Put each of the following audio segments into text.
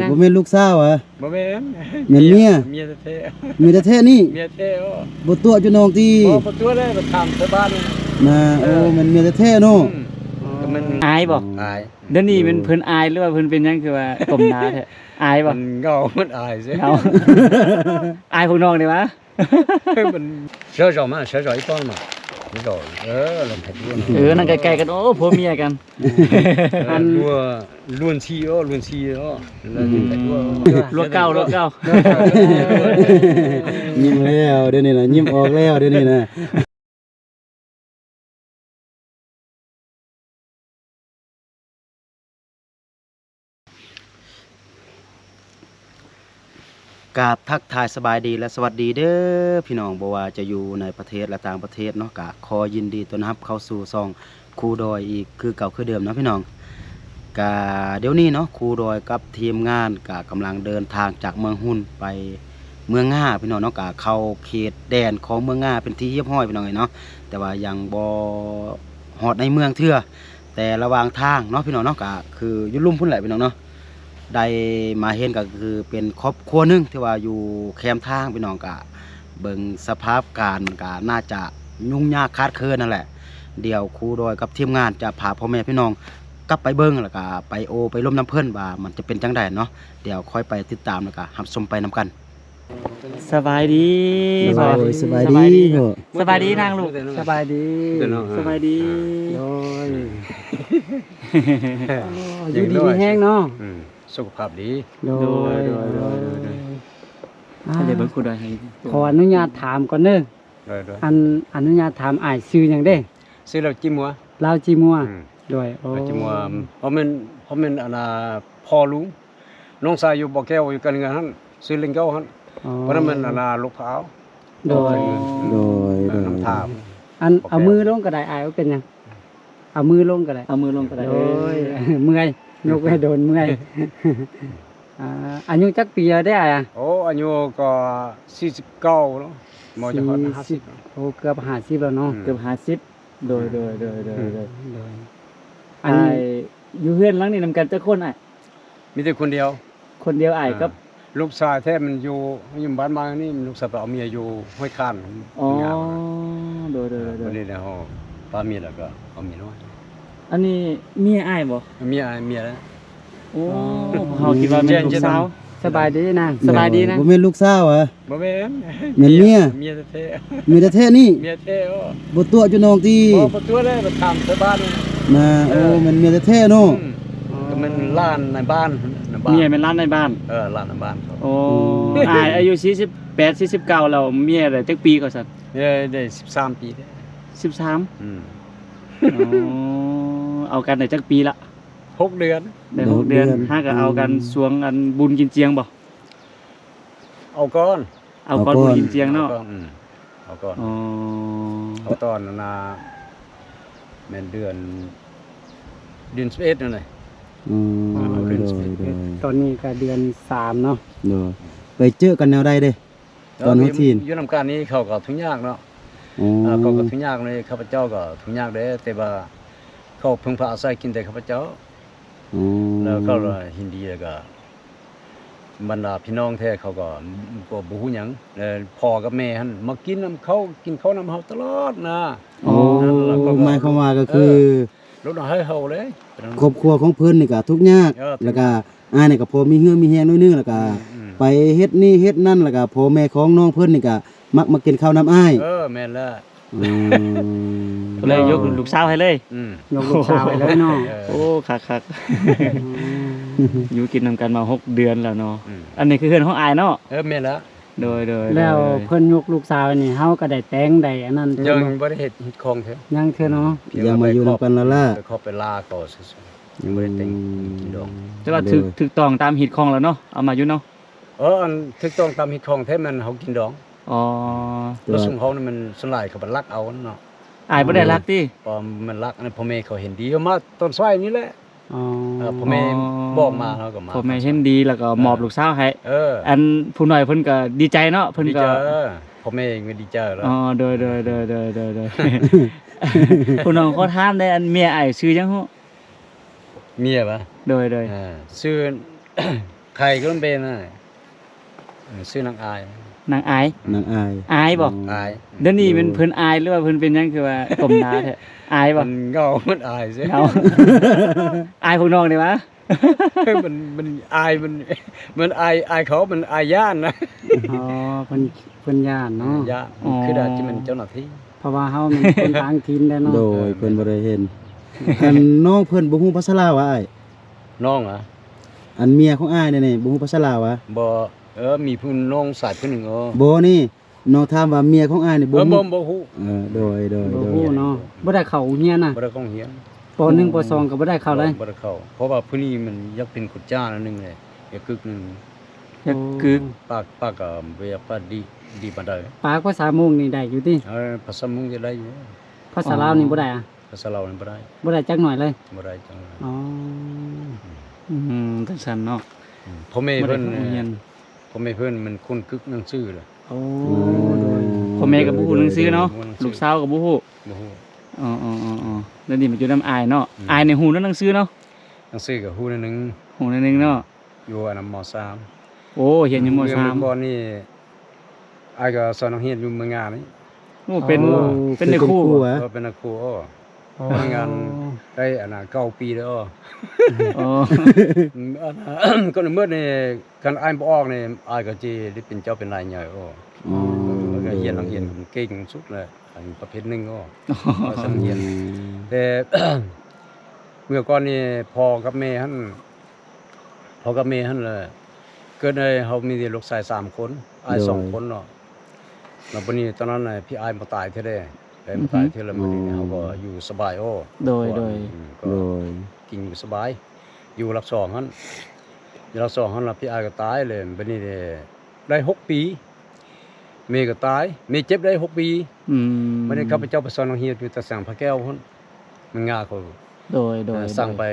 ນະ ບໍ່ແມ່ນລູກສາວຫວາ? ບໍ່ແມ່ນ ແມ່ນເມຍ ເມຍແທ້ໆ ເມຍແທ້ໆນີ້ ເມຍແທ້ ເອີ ບໍ່ຕົວະຢູ່ນ້ອງຕິ? ບໍ່ ບໍ່ຕົວະເດ້ ໄປຖາມຊາວບ້ານນະ. ເອີ ໂອ້ ແມ່ນເມຍແທ້ໆເນາະ. ອືມ ກໍແມ່ນ ອາຍບໍ່? ອາຍ. ດຽວນີ້ແມ່ນເພິ່ນອາຍ ຫຼືວ່າເພິ່ນເປັນຫຍັງຄືວ່າກົ້ມໜ້າແທ້? ອາຍບໍ່? ມັນເຫງົາ ມັນອາຍຊິ ເຫງົາ ອາຍພວກນ້ອງນີ້ຫວາ? ມັນ ເສື້ອຈອມາ ເສື້ອຈອມອີ່ປ້ອງມາ ເສື້ອຈອມ ເອີ ລອງເຮັດດູເນາະ. ເອີ ນັ່ງໃກ້ໆກັນ ໂອ້ ຜົວເມຍກັນ. ເອີ ອັນ ລົວນ ລວນຊີ ໂອ້ ລວນຊີ ໂອ້ ລວນເກົ່າ ລວນເກົ່າ. ຍິ້ມແລ້ວດຽວນີ້ນະ ຍິ້ມອອກແລ້ວດຽວນີ້ນະ. ກາບທັກທາຍສະບາຍດີ ແລະ ສະຫວັດດີເດີພີ່ນ້ອງ ບໍ່ວ່າຈະຢູ່ໃນປະເທດ ແລະ ຕ່າງປະເທດເນາະ, ກະຂໍຍິນດີຕ້ອນຮັບເຂົ້າສູ່ຊ່ອງຄູດອຍອີກຄືເກົ່າຄືເດີມເນາະພີ່ນ້ອງ. ກະດຽວນີ້ເນາະ ຄູດອຍກັບທີມງານກະກຳລັງເດີນທາງຈາກເມືອງຮຸນໄປເມືອງງາພີ່ນ້ອງເນາະ, ກະເຂົ້າເຂດແດນຂອງເມືອງງາເປັນທີ່ຮຽບຮ້ອຍພີ່ນ້ອງເອີຍເນາະ, ແຕ່ວ່າຍັງບໍ່ຮອດໃນເມືອງເທື່ອ. ແຕ່ລະຫວ່າງທາງເນາະພີ່ນ້ອງເນາະ ກະຄືຢູ່ລຸ່ມພຸ້ນແຫຼະພີ່ນ້ອງເນາະ, ໄດ້ມາເຫັນກໍຄືເປັນຄອບຄົວໜຶ່ງທີ່ວ່າຢູ່ແຄມທາງພີ່ນ້ອງ, ກະເບິ່ງສະພາບການມັນກະໜ້າຈະຫຍຸ້ງຍາກຂາດເຂີນນັ້ນແຫຼະ. ດຽວຄູດອຍກັບທີມງານຈະພາພໍ່ແມ່ພີ່ນ້ອງກັບໄປເບິ່ງ ແລ້ວກະໄປໂອ້ໄປລົມນຳເພິ່ນວ່າມັນຈະເປັນຈັ່ງໃດເນາະ, ດຽວຄ່ອຍໄປຕິດຕາມ ແລ້ວກະຮັບຊົມໄປນຳກັນ. ສະບາຍດີ ໂດຍ ພໍ່ ສະບາຍດີ ສະບາຍດີ ພໍ່ ສະບາຍດີນາງລູກ ສະບາຍດີ ສະບາຍດີ ໂດຍ ຢູ່ດີມີແຮງເນາະ ອືມ ສຸຂະພາບດີ ໂດຍ ໂດຍ ໂດຍ ໂດຍ ອ່າ ເດີເບິ່ງຄູດອຍໃຫ້ ຂໍອະນຸຍາດຖາມກ່ອນເດີ ໂດຍ ໂດຍ ອັນ ອະນຸຍາດຖາມອ້າຍຊື່ຫຍັງເດ້? ຊື່ລາວຈີມົວ ລາວຈີມົວ ອືມ ໂດຍ ໂອ້ ລາວຈີມົວ ເພາະແມ່ນ ເພາະແມ່ນ ອັນນ່າ ພໍ່ລຸງ ນ້ອງຊາຍຢູ່ບໍ່ແກ້ວ ຢູ່ກັນເຮືອນຫັ້ນ ຊື່ເລັ່ງເກົ້າຫັ້ນ ອໍ ເພາະນັ້ນແມ່ນ ອັນນ່າ ລູກພະອາວ ໂດຍ ໂດຍ ໂດຍ ນຳທາງ ອັນ ບໍ່ແກ້ວ ເອົາມືລົງກໍໄດ້ອ້າຍ ບໍ່ເປັນຫຍັງ ເອົາມືລົງກໍໄດ້ ເອົາມືລົງກໍໄດ້ ໂດຍ ເອີ ເມື່ອຍ ຍົກໃຫ້ໂດນເມື່ອຍ ອ່າ ອາຍຸຈັກປີແລ້ວເດ້ອ້າຍ? ໂອ້ ອາຍຸກໍສີ່ສິບເກົ້າເນາະ ມາຈະຮອດຫ້າສິບ ໂອ້ ເກືອບຫ້າສິບແລ້ວເນາະ ອືມ ເກືອບຫ້າສິບ ໂດຍ ໂດຍ ໂດຍ ໂດຍ ອືມ ໂດຍ ໂດຍ ອັນນີ້ ອ້າຍຢູ່ເຮືອນຫຼັງນີ້ນຳກັນຈັກຄົນອ້າຍ? ມີແຕ່ຄົນດຽວ ຄົນດຽວອ້າຍ ອ່າ ກັບ ລູກຊາຍແທ້ມັນຢູ່ ຢູ່ບ້ານມານີ້ ລູກຊາຍໄປເອົາເມຍຢູ່ຫ້ວຍຄານ ອໍ ຍາວ ໂດຍ ໂດຍ ເອີ ໂດຍ ບັດນີ້ແລ້ວ ປາເມຍແລ້ວກໍເອົາເມຍນ້ອຍ ອັນນີ້ເມຍອ້າຍບໍ່? ເມຍອ້າຍ ເມຍແລ້ວ ໂອ້ ເຮົາຄິດວ່າແມ່ນລູກສາວ ສະບາຍດີນາງ ສະບາຍດີນາງ ບໍ່ແມ່ນລູກສາວຫວາ? ບໍ່ແມ່ນ ແມ່ນເມຍ ເມຍແທ້ໆ ເມຍແທ້ໆນີ້ ເມຍແທ້ ບໍ່ຕົວະຢູ່ນ້ອງຕິ? ບໍ່ ບໍ່ຕົວະເດ້ ໄປຖາມຊາວບ້ານນະ ເອີ ໂອ້ ແມ່ນເມຍແທ້ໆເນາະ ອືມ ກໍແມ່ນຫຼານນາຍບ້ານ ນາຍບ້ານ ເມຍແມ່ນຫຼານນາຍບ້ານ ເອີ ຫຼານນາຍບ້ານເຂົາ ໂອ້ ອືມ ອ້າຍອາຍຸສີ່ສິບແປດ ສີ່ສິບເກົ້າແລ້ວ ເມຍໄດ້ຈັກປີກໍຊັ້ນ? ເມຍໄດ້ສິບສາມປີເດ້ ສິບສາມ ອືມ ໂອ້ ເອົາກັນໄດ້ຈັກປີລະ? ຫົກເດືອນ ໄດ້ຫົກເດືອນ ໄດ້ຫົກເດືອນ ຫາກໍເອົາກັນ ອືມ ຊ່ວງອັນບຸນກິນຈຽງບໍ່? ເອົາກ່ອນ ເອົາກ່ອນ ເອົາກ່ອນບຸນກິນຈຽງເນາະ ເອົາກ່ອນ ອືມ ເອົາກ່ອນ ອໍ ເອົາຕອນນັ້ນນະ ແມ່ນເດືອນ ເດືອນສິບເອັດນັ້ນແຫຼະ ອືມ ເອີ ເດືອນສິບເອັດ ໂດຍ ໂດຍ ຕອນນີ້ກໍເດືອນສາມເນາະ ໂດຍ ໄປເຈີກັນແນວໃດເດ້? ຕອນເຮົາຈີນ ຢູ່ນຳກັນນີ້ເຂົາກໍທຸກຍາກເນາະ ອໍ ເອີ ເຂົາກໍທຸກຍາກເລີຍ ຂ້າພະເຈົ້າກໍທຸກຍາກເດ້ ແຕ່ວ່າເຂົາເພິ່ງພາອາໄສກິນແຕ່ຂ້າພະເຈົ້າ ອໍ ແລ້ວເຂົາກໍເຫັນດີ ແລ້ວກໍບັນດາພີ່ນ້ອງແທ້ເຂົາກໍ ກໍບໍ່ຮູ້ຫຍັງ ແລ້ວພໍ່ກັບແມ່ຫັ້ນມາກິນນຳເຂົາ ກິນເຂົ້ານຳເຮົາຕະຫຼອດນະ ອໍ ນັ້ນລະ ກໍ ໝາຍຄວາມວ່າກໍຄື ເອີ ລົດເອົາໃຫ້ເຮົາເລີຍ ຄອບຄົວຂອງເພິ່ນນີ້ກໍທຸກຍາກ ເອີ ແລ້ວກໍອ້າຍນີ້ກໍພໍມີເຫື່ອມີແຮງໜ້ອຍໜຶ່ງ ແລ້ວກໍ ອືມ ໄປເຮັດນີ້ເຮັດນັ້ນ ແລ້ວກໍພໍ່ແມ່ຂອງນ້ອງເພິ່ນນີ້ກໍມັກມາກິນເຂົ້ານຳອ້າຍ ເອີ ແມ່ນແລ້ວ ອືມ ກໍເລີຍຍົກລູກສາວໃຫ້ເລີຍ ອືມ ຍົກລູກສາວໃຫ້ເລີຍເນາະ ເອີ ໂອ້ ຄັກໆ ອືມ ຢູ່ກິນນຳກັນມາຫົກເດືອນແລ້ວເນາະ ອືມ ອັນນີ້ຄືເຮືອນຂອງອ້າຍເນາະ ເອີ ແມ່ນແລ້ວ ໂດຍ ໂດຍ ແລ້ວ ໂດຍ ເພິ່ນຍົກລູກສາວນີ້ ເຮົາກໍໄດ້ແຕ່ງໄດ້ອັນນັ້ນ ຍັງບໍ່ໄດ້ເຮັດຮີດຄອງເທື່ອ ຍັງເທື່ອເນາະ ຍັງມາຢູ່ນຳກັນລະລະ ໄປຂໍໄປລາກໍຊື່ໆ ຍັງບໍ່ໄດ້ແຕ່ງ ອືມ ກິນດອງ ແຕ່ວ່າຖືກ ໂດຍ ຖືກຕ້ອງຕາມຮີດຄອງແລ້ວເນາະ ເອົາມາຢູ່ເນາະ ເອີ ອັນຖືກຕ້ອງຕາມຮີດຄອງແທ້ແມ່ນເຮົາກິນດອງ ອໍ ແຕ່ວ່າ ແລ້ວຊຸມເຮົານີ້ມັນສ່ວນຫຼາຍເຂົາໄປລັກເອົາເນາະ ອ້າຍບໍ່ໄດ້ລັກຕິ ບໍ່ ມັນລັກ ອັນນັ້ນພໍ່ແມ່ເຂົາເຫັນດີ ເອົາມາຕອນສວາຍນີ້ແຫຼະ ອໍ ເອີ ພໍ່ແມ່ ອໍ ບອກມາ ເຮົາກໍມາ ພໍ່ແມ່ເຫັນດີ ແລ້ວກໍມອບລູກສາວໃຫ້ ເອີ ອັນຜູ້ນ້ອຍເພິ່ນກໍດີໃຈເນາະ ເພິ່ນກໍ ດີໃຈ ເອີ ພໍ່ແມ່ກໍດີໃຈແລ້ວ ອໍ ໂດຍ ໂດຍ ໂດຍ ຜູ້ນ້ອງຂໍຖາມແດ່ ອັນເມຍອ້າຍຊື່ຫຍັງຮູ້? ເມຍຫວາ? ໂດຍ ໂດຍ ເອີ ຊື່ ໄຂ່ກໍເປັນນະ ເອີ ຊື່ນາງອາຍ ນາງອາຍ ນາງອາຍ ອາຍບໍ່? ອາຍ ດຽວນີ້ແມ່ນເພິ່ນອາຍ ຫຼືວ່າເພິ່ນເປັນຫຍັງຄືວ່າກົ້ມໜ້າແທ້? ອາຍບໍ່? ມັນເຫງົາ ມັນອາຍຊິ ເຫງົາ ອາຍພວກນ້ອງນີ້ຫວາ? ມັນ ມັນອາຍ ມັນ ມັນອາຍ ອາຍເຂົາ ມັນອາຍຢ້ານນະ ອໍ ເພິ່ນ ເພິ່ນຢ້ານເນາະ ຢ້ານ ອໍ ຄືອາດຈະແມ່ນເຈົ້າໜ້າທີ່ ເພາະວ່າເຮົາແມ່ນຄົນຕ່າງຖິ່ນແດ່ເນາະ ໂດຍ ເອີ ເພິ່ນບໍ່ໄດ້ເຫັນ ອັນນ້ອງເພິ່ນບໍ່ຮູ້ພາສາລາວຫວາອ້າຍ? ນ້ອງຫວາ? ອັນເມຍຂອງອ້າຍນີ້ ບໍ່ຮູ້ພາສາລາວຫວາ? ບໍ່ ເອີ ມີຜູ້ນ້ອງຊາຍຜູ້ໜຶ່ງ ເອີ ບໍ່ ນີ້ ນ້ອງຖາມວ່າເມຍຂອງອ້າຍນີ້ບໍ່ ເອີ ຮູ້ ບໍ່ ບໍ່ຮູ້ ເອີ ໂດຍ ໂດຍ ບໍ່ ໂດຍ ຮູ້ເນາະ ບໍ່ໄດ້ເຂົ້າໂຮງຮຽນນະ ບໍ່ໄດ້ເຂົ້າໂຮງຮຽນ ປໍໜຶ່ງ ປໍສອງ ກໍບໍ່ໄດ້ເຂົ້າເລີຍ ບໍ່ ບໍ່ໄດ້ເຂົ້າ ເພາະວ່າຜູ້ນີ້ມັນຢາກເປັນຂຸດຈ້າໜ້ອຍໜຶ່ງເລີຍ ຢາກກຶກໜຶ່ງ ຢາກກຶກ ປາກ ປາກກໍບໍ່ຢາກປາກດີ ດີປານໃດ ປາກພາສາມົ້ງນີ້ໄດ້ຢູ່ຕິ? ເອີ ພາສາມົ້ງກໍໄດ້ຢູ່ ພາສາລາວນີ້ບໍ່ໄດ້ອະ? ພາສາລາວນີ້ບໍ່ໄດ້ ບໍ່ໄດ້ຈັກໜ້ອຍເລີຍ ບໍ່ໄດ້ຈັກໜ້ອຍ ອໍ ອືມ ອືມ ຈັ່ງຊັ້ນເນາະ ອືມ ພໍ່ແມ່ເພິ່ນ ພໍ່ແມ່ເພິ່ນມັນຄົນກຶກໜັງສືແຫຼະ ໂອ້ ໂດຍ ພໍ່ແມ່ກໍບໍ່ຮູ້ໜັງສືເນາະ ລູກສາວກໍບໍ່ຮູ້ ບໍ່ຮູ້ ອໍໆໆໆ ແລ້ວນີ້ມາຢູ່ນຳອ້າຍເນາະ ອືມ ອ້າຍນີ້ຮູ້ແຕ່ໜັງສືເນາະ ໜັງສືກໍຮູ້ໜ້ອຍໜຶ່ງ ຮູ້ໜ້ອຍໜຶ່ງເນາະ ຢູ່ອັນນະ ມໍສາມ ໂອ້ ຮຽນຢູ່ມໍສາມ ເມື່ອກ່ອນນີ້ ອ້າຍກໍສອນນັກຮຽນຢູ່ເມືອງງານີ້ ໂອ້ ເປັນ ເປັນນາຄູ ເປັນນາຄູ ເອີ ເປັນນາຄູ ໂອ້ ເມືອງງາໄດ້ອັນນະ ເກົ້າປີແລ້ວ ອໍ ອັນນະ ກໍໃນເມື່ອນີ້ ຄັນອ້າຍບໍ່ອອກນີ້ ອ້າຍກໍຊິໄດ້ເປັນເຈົ້າເປັນນາຍໃຫຍ່ ໂອ້ ອໍ ແລ້ວກໍຮຽນນັກຮຽນເກັ່ງສຸດແຫຼະ ອັນປະເພດໜຶ່ງ ໂອ້ ສຳຮຽນ ແຕ່ ເມື່ອກ່ອນນີ້ ພໍ່ກັບແມ່ຫັ້ນ ພໍ່ກັບແມ່ຫັ້ນລະ ເກີດໃຫ້ເຮົາມີແຕ່ລູກຊາຍສາມຄົນ ອ້າຍສອງຄົນເນາະ ແລ້ວບັດນີ້ຕອນນັ້ນນະ ພີ່ອ້າຍມາຕາຍເທື່ອແລະ ໄດ້ມາຕາຍເທື່ອແລ້ວ ບັດນີ້ເຮົາກໍຢູ່ສະບາຍ ໂອ້ ໂດຍ ໂດຍ ອືມ ກໍກິນຢູ່ສະບາຍ ຢູ່ຫຼັກສອງຫັ້ນ ຢູ່ຫຼັກສອງຫັ້ນລະ ພີ່ອ້າຍກໍຕາຍແລ້ວ ບັດນີ້ໄດ້ຫົກປີ ແມ່ກໍຕາຍ ແມ່ເຈັບໄດ້ຫົກປີ ອືມ ບັດນີ້ຂ້າພະເຈົ້າໄປສອນນັກຮຽນຢູ່ຕາແສງພະແກ້ວພຸ້ນ ມັນງາເຂົາ ໂດຍ ໂດຍ ເອີ ສັ່ງໄປ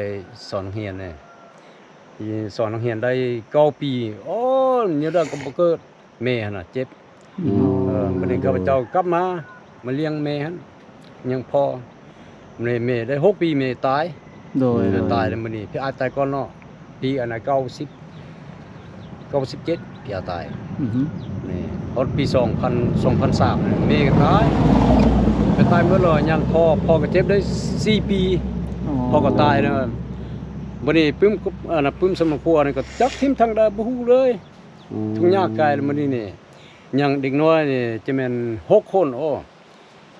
ສອນນັກຮຽນແດ່ ສອນນັກຮຽນໄດ້ເກົ້າປີ ໂອ້ ແນວໃດກໍບໍ່ເກີດ ແມ່ຫັ້ນນະເຈັບ ອືມ ເອີ ບັດນີ້ຂ້າພະເຈົ້າກັບມາ ມາລ້ຽງແມ່ຫັ້ນ ຍັງພໍ ແມ່ໄດ້ຫົກປີ ແມ່ຕາຍ ໂດຍ ແມ່ຕາຍແລ້ວ ບັດນີ້ພີ່ອ້າຍຕາຍກ່ອນເນາະ ປີອັນນະ ເກົ້າສິບ ເກົ້າສິບເຈັດ ພີ່ອ້າຍຕາຍ ອືຮຶ ນີ້ ຮອດປີສອງພັນ ສອງພັນສາມ ແມ່ກໍຕາຍ ກໍຕາຍໝົດແລ້ວ ຍັງພໍ່ ພໍ່ກໍເຈັບໄດ້ສີ່ປີ ອໍ ພໍ່ກໍຕາຍແລ້ວ ບັດນີ້ປຶ້ມ ອັນນະ ປຶ້ມສຳມະຄົວນີ້ກໍຈັກຖິ້ມທາງໃດບໍ່ຮູ້ເລີຍ ອືມ ທຸກຍາກໄກແລ້ວ ບັດນີ້ນີ້ ຍັງເດັກນ້ອຍນີ້ຈະແມ່ນຫົກຄົນ ໂອ້ ອ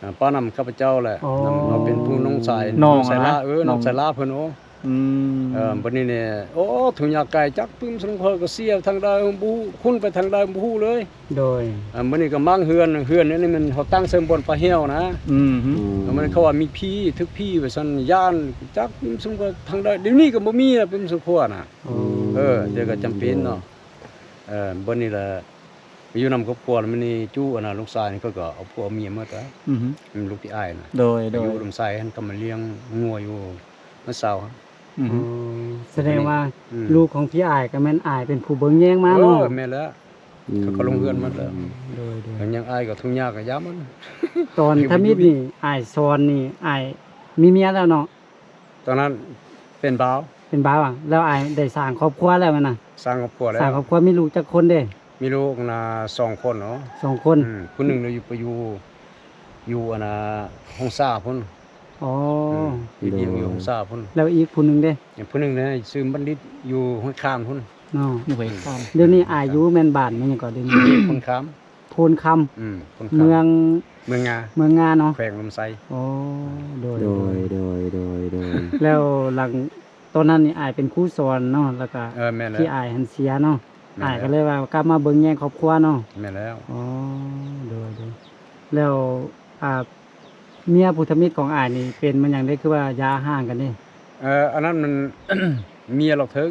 າ ປ້ານຳຂ້າພະເຈົ້າແຫຼະ ອໍ ນຳ ເຮົາເປັນຜູ້ນ້ອງຊາຍ ນ້ອງຊາຍຫຼ້າ ເອີ ນ້ອງຊາຍຫຼ້າເພິ່ນ ໂອ້ ອືມ ເອີ ບັດນີ້ນີ້ ໂອ້ ທຸກຍາກໄກ ຈັກປຶ້ມສຳມະຄົວກໍເສຍທາງໃດບໍ່ຮູ້ ຄຸນໄປທາງໃດບໍ່ຮູ້ເລີຍ ໂດຍ ອາ ບັດນີ້ກໍມ້າງເຮືອນ ເຮືອນນີ້ແມ່ນເຮົາຕັ້ງເຊິ່ງບ່ອນປາແຫ້ວນະ ອືມ ອືມ ແລ້ວມັນເຂົາວ່າມີຜີ ຖືກຜີວ່າຊັ້ນ ຢ້ານ ຈັກປຶ້ມສຳມະຄົວທາງໃດ ດຽວນີ້ກໍບໍ່ມີແລ້ວປຶ້ມສຳມະຄົວນະ ອໍ ເອີ ດຽວກໍຈຳເປັນເນາະ ເອີ ບັດນີ້ລະ ຢູ່ນຳຄອບຄົວແລ້ວ ມັນນີ້ຈຸ ອັນນະ ລູກຊາຍນີ້ເຂົາກໍເອົາຜົວເອົາເມຍໝົດແລ້ວ ອືຮຶ ອືມ ລູກພີ່ອ້າຍນະ ໂດຍ ໂດຍ ຢູ່ລຳໄຊຫັ້ນ ກໍມາລ້ຽງງົວຢູ່ເມືອງເຊົາ ອືຮຶ ອໍ ສະແດງວ່າ ອືມ ລູກຂອງພີ່ອ້າຍກໍແມ່ນອ້າຍເປັນຜູ້ເບິ່ງແຍງມາເນາະ ເອີ ແມ່ນແລ້ວ ອືມ ເຂົາກໍລົງເຮືອນໝົດແລ້ວ ໂດຍ ໂດຍ ແລ້ວຍັງອ້າຍກໍທຸກຍາກກໍຢາມມັນ ຕອນທຳອິດນີ້ ອ້າຍສອນນີ້ ອ້າຍມີເມຍແລ້ວເນາະ? ຕອນນັ້ນເປັນບ່າວ ເປັນບ່າວ ອະ ແລ້ວອ້າຍໄດ້ສ້າງຄອບຄົວແລ້ວແມ່ນນະ? ສ້າງຄອບຄົວແລ້ວ ສ້າງຄອບຄົວ ມີລູກຈັກຄົນເດ? ມີລູກນະ ສອງຄົນເນາະ ສອງຄົນ ອືມ ຜູ້ໜຶ່ງນະຢູ່ ໄປຢູ່ ຢູ່ອັນນະ ຫົງສາພຸ້ນ ອໍ ອືມ ໄປລ້ຽງຢູ່ຫົງສາພຸ້ນ ແລ້ວອີກຜູ້ໜຶ່ງເດ? ອີກຜູ້ໜຶ່ງນະ ຊື່ບັນດິດ ຢູ່ຫ້ວຍຄານພຸ້ນ ເນາະ ຢູ່ຫ້ວຍຄານ ດຽວນີ້ອ້າຍຢູ່ແມ່ນບ້ານແມ່ນຫຍັງເກາະ ດຽວນີ້? ໂພນຄຳ ໂພນຄຳ ອືມ ໂພນຄຳ ເມືອງ ເມືອງງາ ເມືອງງາເນາະ ແຂວງລຳໄຊ ໂອ້ ໂດຍ ໂດຍ ໂດຍ ໂດຍ ໂດຍ ແລ້ວຫຼັງຕອນນັ້ນນີ້ອ້າຍເປັນຄູສອນເນາະ ແລ້ວກະ ເອີ ແມ່ນແລ້ວ ທີ່ອ້າຍຫັ້ນເສຍເນາະ ແມ່ນແລ້ວ ອ້າຍກໍເລີຍວ່າກັບມາເບິ່ງແຍງຄອບຄົວເນາະ ແມ່ນແລ້ວ ອໍ ໂດຍ ໂດຍ ແລ້ວ ອ່າ ເມຍຜູ້ທຳອິດຂອງອ້າຍນີ້ເປັນມາຫຍັງເດ ຄືວ່າຢ່າຮ້າງກັນເດ? ເອີ ອັນນັ້ນມັນ ເມຍລາວເຖິງ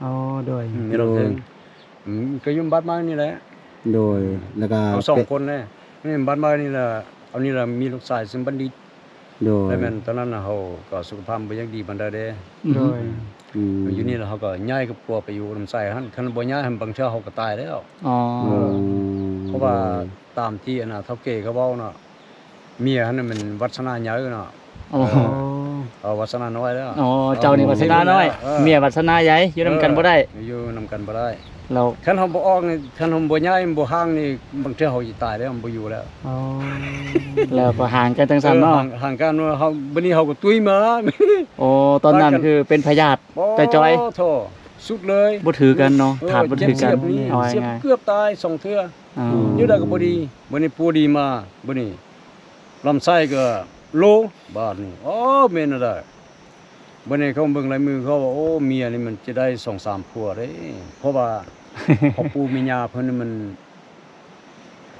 ອໍ ໂດຍ ອືມ ເມຍລາວເຖິງ ໂດຍ ອືມ ກໍຢູ່ບ້ານໃໝ່ນີ້ແຫຼະ ໂດຍ ແລ້ວກໍເຮົາສອງຄົນເດ້ ນີ້ບ້ານໃໝ່ນີ້ລະ ເອົານີ້ລະ ມີລູກຊາຍຊື່ບັນດິດ ໂດຍ ແລ້ວແມ່ນຕອນນັ້ນນະ ເຮົາກໍສຸຂະພາບບໍ່ຢາກດີປານໃດເດ້ ໂດຍ ອືມ ຢູ່ນີ້ລະ ເຮົາກໍຍ້າຍຄອບຄົວໄປຢູ່ລຳໄຊຫັ້ນ ຄັນບໍ່ຍ້າຍຫັ້ນ ບາງເທື່ອເຮົາກໍຕາຍແລ້ວ ອໍ ເອີ ອືມ ເພາະວ່າ ໂດຍ ຕາມທີ່ອັນນະ ເຖົ້າແກ່ເຂົາເວົ້າເນາະ ເມຍຫັ້ນນະແມ່ນວາດສະໜາໃຫຍ່ເນາະ ອໍ ເອີ ເອົາວາສະໜານ້ອຍແລ້ວ. ອໍ ເຈົ້ານີ້ວາສະໜານ້ອຍ ເອີ ເມຍວາສະໜາໃຫຍ່ ຢູ່ນຳກັນບໍ່ໄດ້ ເອີ ຢູ່ນຳກັນບໍ່ໄດ້. ແລ້ວຄັນເຮົາບໍ່ອອກນີ້ ຄັນເຮົາບໍ່ຍ້າຍ ບໍ່ຫ່າງນີ້ ບາງເທື່ອເຮົາຊິຕາຍແລ້ວ ບໍ່ຢູ່ແລ້ວ. ອໍ ແລ້ວກໍຫ່າງກັນຈັ່ງຊັ້ນເນາະ ເອີ ຫ່າງ ຫ່າງກັນ ເຮົາ ບັດນີ້ເຮົາກໍຕຸ້ຍມາ. ໂອ້ ຕອນນັ້ນຄືເປັນພະຍາດຈ່ອຍໆ ໂອ້ ສຸດເລີຍ ບໍ່ຖືກັນເນາະ ເອີ ທາດບໍ່ຖືກັນ ເຈັບສຽບນີ້ ເອົາງ່າຍໆ ສຽບເກືອບຕາຍສອງເທື່ອ. ອໍ ຢູ່ໃດກໍບໍ່ດີ ບັດນີ້ປົວດີມາ ບັດນີ້ລຳໄສ້ກໍໂລ ບາດນີ້ ອໍ ແມ່ນແນວໃດ? ບັດນີ້ເຂົາເບິ່ງລາຍມືເຂົາວ່າ ໂອ້ ເມຍນີ້ມັນຈະໄດ້ສອງສາມຜົວເດ້ ເພາະວ່າພໍ່ປູ່ແມ່ຍ່າເພິ່ນນີ້ມັນ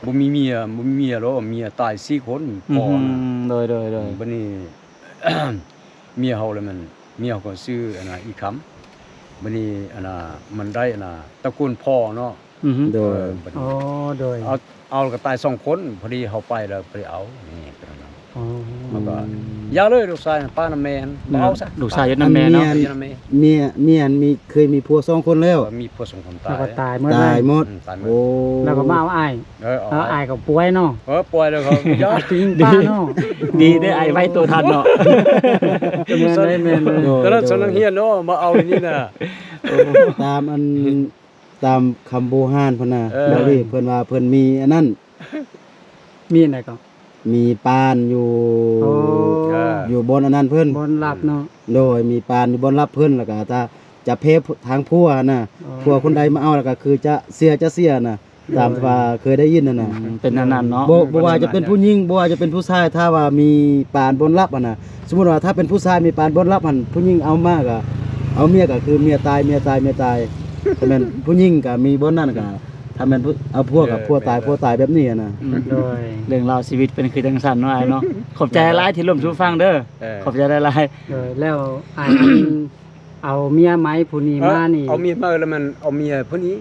ບໍ່ມີເມຍ ບໍ່ມີເມຍແລ້ວ ເມຍຕາຍສີ່ຄົນ ອືມ ພໍ່ນະ ໂດຍໆໆ ບັດນີ້ ເມຍເຮົາລະແມ່ນ ເມຍເຮົາກໍຊື່ ອັນນ່າ ອີຄຳ ບັດນີ້ ອັນນ່າ ມັນໄດ້ ອັນນ່າ ຕະກູນພໍ່ເນາະ ອືຮຶ ໂດຍ ເອີ ບັດນີ້ ອໍ ໂດຍ ເອົາ ເອົາແລ້ວກໍຕາຍສອງຄົນ ພໍດີເຮົາໄປແລ້ວບໍ່ໄດ້ເອົາ ນີ້ເປັນແນວນັ້ນ. ອໍ ເຮົາກໍຢ່າເລີຍ ລູກຊາຍປ້ານຳແມ່ຫັ້ນ ບໍ່ເອົາຊະ ລູກຊາຍຢູ່ນຳແມ່ເນາະ ຢູ່ນຳແມ່ ເມຍ ເມຍຫັ້ນມີ ເຄີຍມີຜົວສອງຄົນແລ້ວ ເອີ ມີຜົວສອງຄົນຕາຍ ແລ້ວກໍຕາຍໝົດເລີຍ ຕາຍໝົດ ອືມ ຕາຍໝົດ ແລ້ວກໍມາເອົາອ້າຍ ເອີ ເອົາອ້າຍກໍປ່ວຍເນາະ ເອີ ປ່ວຍແລ້ວເຂົາ ຢ່າ ຕິງປາເນາະ ດີເດ້ອ້າຍໄວຕົວທັນເນາະ ແມ່ນເລີຍ ແມ່ນເລີຍ ຕອນນັ້ນສຳນັກຮຽນເນາະ ມາເອົານີ້ນະ ຕາມອັນ ຕາມຄຳບູຮານເພິ່ນນະ ເອີ ເວົ້າເລີຍ ເພິ່ນວ່າເພິ່ນມີອັນນັ້ນ ມີອັນໃດກໍ ມີປານຢູ່ ໂອ້ ເອີ ຢູ່ບ່ອນອັນນັ້ນເພິ່ນ ບ່ອນລັບເນາະ ໂດຍ ມີປານຢູ່ບ່ອນລັບເພິ່ນ ແລ້ວກໍຈະ ຈະເພທາງຜົວນະ ອໍ ຜົວຄົນໃດມາເອົາ ແລ້ວກໍຄືຈະເສຍ ຈະເສຍນະ ຕາມທີ່ວ່າເຄີຍໄດ້ຍິນຫັ້ນນະ ອືມ ເປັນແນວນັ້ນເນາະ ບໍ່ ບໍ່ວ່າຈະເປັນຜູ້ຍິງ ບໍ່ວ່າຈະເປັນຜູ້ຊາຍ ຖ້າວ່າມີປານບ່ອນລັບຫັ້ນນະ ສົມມຸດວ່າຖ້າເປັນຜູ້ຊາຍມີປານບ່ອນລັບຫັ້ນ ຜູ້ຍິງເອົາມາກໍເອົາເມຍກໍຄືເມຍຕາຍ ເມຍຕາຍ ເມຍຕາຍ ຖ້າແມ່ນຜູ້ຍິງກໍມີບ່ອນນັ້ນກໍ ຖ້າແມ່ນຜູ້ ເອົາຜົວກໍ ເອີ ຜົວຕາຍ ແມ່ນແລ້ວ ຜົວຕາຍແບບນີ້ຫັ້ນນະ ອືມ ໂດຍ ເລື່ອງລາວຊີວິດເປັນຄືຈັ່ງຊັ້ນເນາະອ້າຍເນາະ ຂອບໃຈຫຼາຍທີ່ລົມສູ່ຟັງເດີ ເອີ ຂອບໃຈຫຼາຍໆ ໂດຍ ແລ້ວອ້າຍ ເອົາເມຍໃໝ່ຜູ້ນີ້ມານີ້ ເອີ ເອົາເມຍໃໝ່ແລ້ວມັນເອົາເມຍຜູ້ນີ້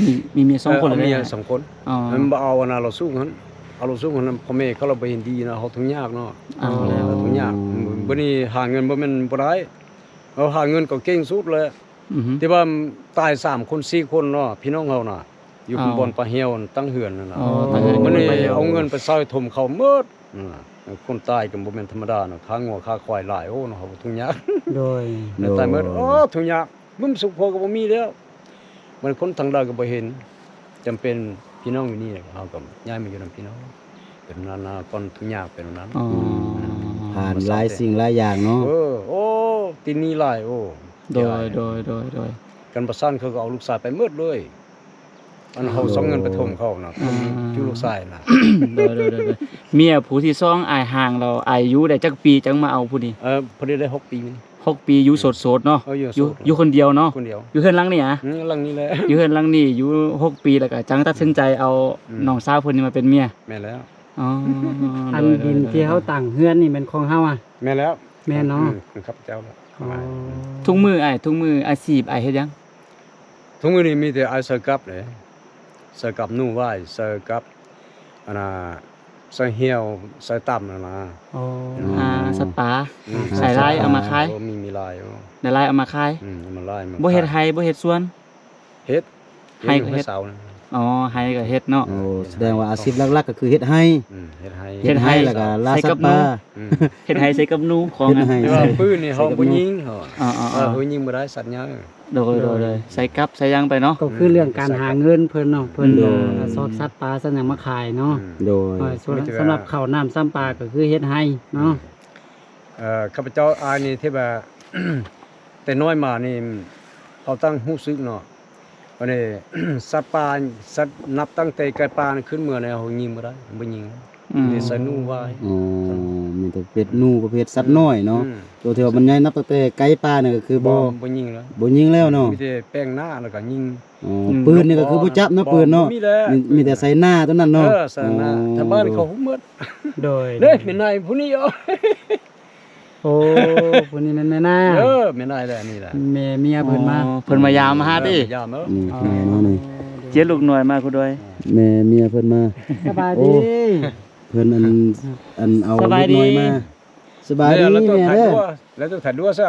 ມີ ມີເມຍສອງຄົນ ເອີ ເອົາເມຍສອງຄົນ ອໍ ມັນບໍ່ເອົາອັນນ່າ ລາວສູງຫັ້ນ ເອົາລາວສູງຫັ້ນ ພໍ່ແມ່ເຂົາລະບໍ່ເຫັນດີນະ ເຮົາທຸກຍາກເນາະ ເອົາແລ້ວ ເຮົາທຸກຍາກ ອືມ ບັດນີ້ຫາເງິນບໍ່ແມ່ນບໍ່ໄດ້ ເຮົາຫາເງິນກໍເກັ່ງສຸດແຫຼະ ອືຮຶ ທີ່ວ່າຕາຍສາມຄົນສີ່ຄົນເນາະ ພີ່ນ້ອງເຮົານະ ຢູ່ ອໍ ບ່ອນປາຫ່ຽວຕັ້ງເຮືອນນັ້ນນະ ອໍ ຕັ້ງເຮືອນ ມັນນີ້ເອົາເງິນໄປໃສ່ຖົມເຂົາໝົດ ອືມ ຄົນຕາຍກໍບໍ່ແມ່ນທຳມະດານະ ຂ້າງົວຂ້າຄວາຍຫຼາຍ ໂອ້ ເຮົາທຸກຍາກ ໂດຍ ຕາຍໝົດ ໂອ້ ທຸກຍາກ ບຸ້ມສຸກພໍກໍບໍ່ມີແລ້ວ ມັນຄົນທາງໃດກໍບໍ່ເຫັນ ຈຳເປັນພີ່ນ້ອງຢູ່ນີ້ ເຮົາກໍຍ້າຍມາຢູ່ນຳພີ່ນ້ອງ ເປັນນັ້ນນະ ກ່ອນທຸກຍາກເປັນນັ້ນ ອໍ ອືມ ຜ່ານຫຼາຍສິ່ງຫຼາຍຢ່າງເນາະ ເອີ ໂອ້ ຕິດໜີ້ຫຼາຍ ໂອ້ ໂດຍ ໂດຍ ໂດຍ ໂດຍ ຄັນບໍ່ຊັ້ນເຂົາກໍເອົາລູກຊາຍໄປໝົດເລີຍ ອັນເຮົາ ໂອ້ ສົ່ງເງິນໄປຖົມເຂົານະ ອ່າ ຄືລູກຊາຍນະ ໂດຍ ໂດຍ ໂດຍ ໂດຍ ເມຍຜູ້ທີສອງອ້າຍຮ່າງແລ້ວ ອາຍຸໄດ້ຈັກປີຈັ່ງມາເອົາຜູ້ນີ້? ເອີ ພໍດີໄດ້ຫົກປີນີ້ ຫົກປີ ຢູ່ໂສດໆເນາະ ເອີ ຢູ່ໂສດ ຢູ່ ຢູ່ຄົນດຽວເນາະ ຄົນດຽວ ຢູ່ເຮືອນຫຼັງນີ້ຫວາ? ອືມ ຫຼັງນີ້ແຫຼະ ຢູ່ເຮືອນຫຼັງນີ້ຢູ່ຫົກປີ ແລ້ວກໍຈັ່ງຕັດສິນໃຈເອົາ ອືມ ນ້ອງສາວເພິ່ນນີ້ມາເປັນເມຍ ແມ່ນແລ້ວ ອໍ ອັນ ໂດຍ ໂດຍ ດິນທີ່ເຮົາຕັ້ງເຮືອນນີ້ແມ່ນຂອງເຮົາຫວາ? ແມ່ນແລ້ວ ແມ່ນເນາະ ອືມ ຂອງຂ້າພະເຈົ້າແຫຼະ ອໍ ທຸກມື້ອ້າຍ ທຸກມື້ອາຊີບອ້າຍເຮັດຫຍັງ? ທຸກມື້ນີ້ມີແຕ່ອ້າຍໃສ່ກັບເດ້ ໃສ່ກັບໜູຫວາຍ ໃສ່ກັບ ອັນນ່າ ໃສ່ຫ່ຽວ ໃສ່ຕຳຫັ້ນນະ ອໍ ອືມ ຫາສັດປ່າ ອືມ ໃສ່ຫຼາຍເອົາມາຂາຍ ໂອ້ ມີ ມີຫຼາຍ ໂອ້ ໄດ້ຫຼາຍເອົາມາຂາຍ ອືມ ເອົາມາຫຼາຍ ມາຂາຍ ບໍ່ເຮັດໄຮ່ ບໍ່ເຮັດສວນ? ເຮັດ ໄຮ່ກໍເຮັດ ເຮັດສາວນະ ອໍ ໄຮ່ກໍເຮັດເນາະ ໂອ້ ສະແດງວ່າອາຊີບຫຼັກໆກໍຄືເຮັດໄຮ່ ອືມ ເຮັດໄຮ່ ເຮັດໄຮ່ ເຮັດໄຮ່ ແລ້ວກໍລ່າສັດປ່າ ອືມ ເຮັດໄຮ່ໃສ່ກັບໜູຂອງ ເຮັດໄຮ່ ແຕ່ວ່າ ໃສ່ ປືນນີ້ເຮົາບໍ່ຍິງ ເອີ ເຮົາ ເອີ ເຮົາຍິງບໍ່ໄດ້ສັດໃຫຍ່ ໂດຍ ໂດຍ ໂດຍ ໂດຍ ໃສ່ກັບໃສ່ຫຍັງໄປເນາະ ກໍຄືເລື່ອງການຫາເງິນເພິ່ນເນາະ ເພິ່ນ ໂດຍ ຊອກສັດປາສັດຫຍັງມາຂາຍເນາະ ອືມ ໂດຍ ເອີ ສຳ ສຳລັບເຂົ້ານ້ຳຊຳປາກໍຄືເຮັດໄຮ່ເນາະ ອືມ ເອີ ຂ້າພະເຈົ້າອ້າຍນີ້ທີ່ວ່າ ແຕ່ນ້ອຍມານີ້ ເຮົາຕັ້ງຮູ້ສຶກເນາະ ບັດນີ້ ສັດປ່າ ສັດ ນັບຕັ້ງແຕ່ໄກ່ປ່າຂຶ້ນເມືອນີ້ ເຮົາຍິງບໍ່ໄດ້ ບໍ່ຍິງ ອືມ ມີແຕ່ໃສ່ໜູຫວາຍ ອໍ ມີແຕ່ເປັດໜູປະເພດສັດນ້ອຍເນາະ ອືມ ຕົວທີ່ວ່າມັນໃຫຍ່ ນັບຕັ້ງແຕ່ໄກ່ປ່ານີ້ກໍຄືບໍ່ ບໍ່ຍິງແລ້ວ ບໍ່ຍິງແລ້ວເນາະ ມີແຕ່ແປງໜ້າແລ້ວກໍຍິງ ອໍ ອືມ ປືນນີ້ກໍຄືບໍ່ຈັບເນາະ ບໍ່ ປືນເນາະ ບໍ່ມີແລ້ວ ມີ ມີແຕ່ໃສ່ໜ້າຕົວນັ້ນເນາະ ເອີ ໃສ່ໜ້າ ອໍ ທາງບ້ານເຂົາຮູ້ໝົດ ໂດຍ ເດ້ ແມ່ນາຍຜູ້ນີ້ ໂອ້ ຜູ້ນີ້ແມ່ນແມ່ນາຍ ເອີ ແມ່ນາຍແຫຼະ ອັນນີ້ແຫຼະ ແມ່ເມຍເພິ່ນມາ ອໍ ເພິ່ນມາຢາມມາຫາຕິ ເອີ ມາຢາມ ເອີ ນີ້ແມ່ເນາະນີ້ ເຈັດລູກນ້ອຍມາຜູ້ດອຍ ແມ່ເມຍເພິ່ນມາ ສະບາຍດີ ໂອ້ ເພິ່ນອັນ ອັນເອົາລູກນ້ອຍມາ ສະບາຍດີແມ່ເດີ ແລ້ວຕ້ອງຖ່າຍດ້ວຍ ແລ້ວຕ້ອງຖ່າຍດ້ວຍຊະ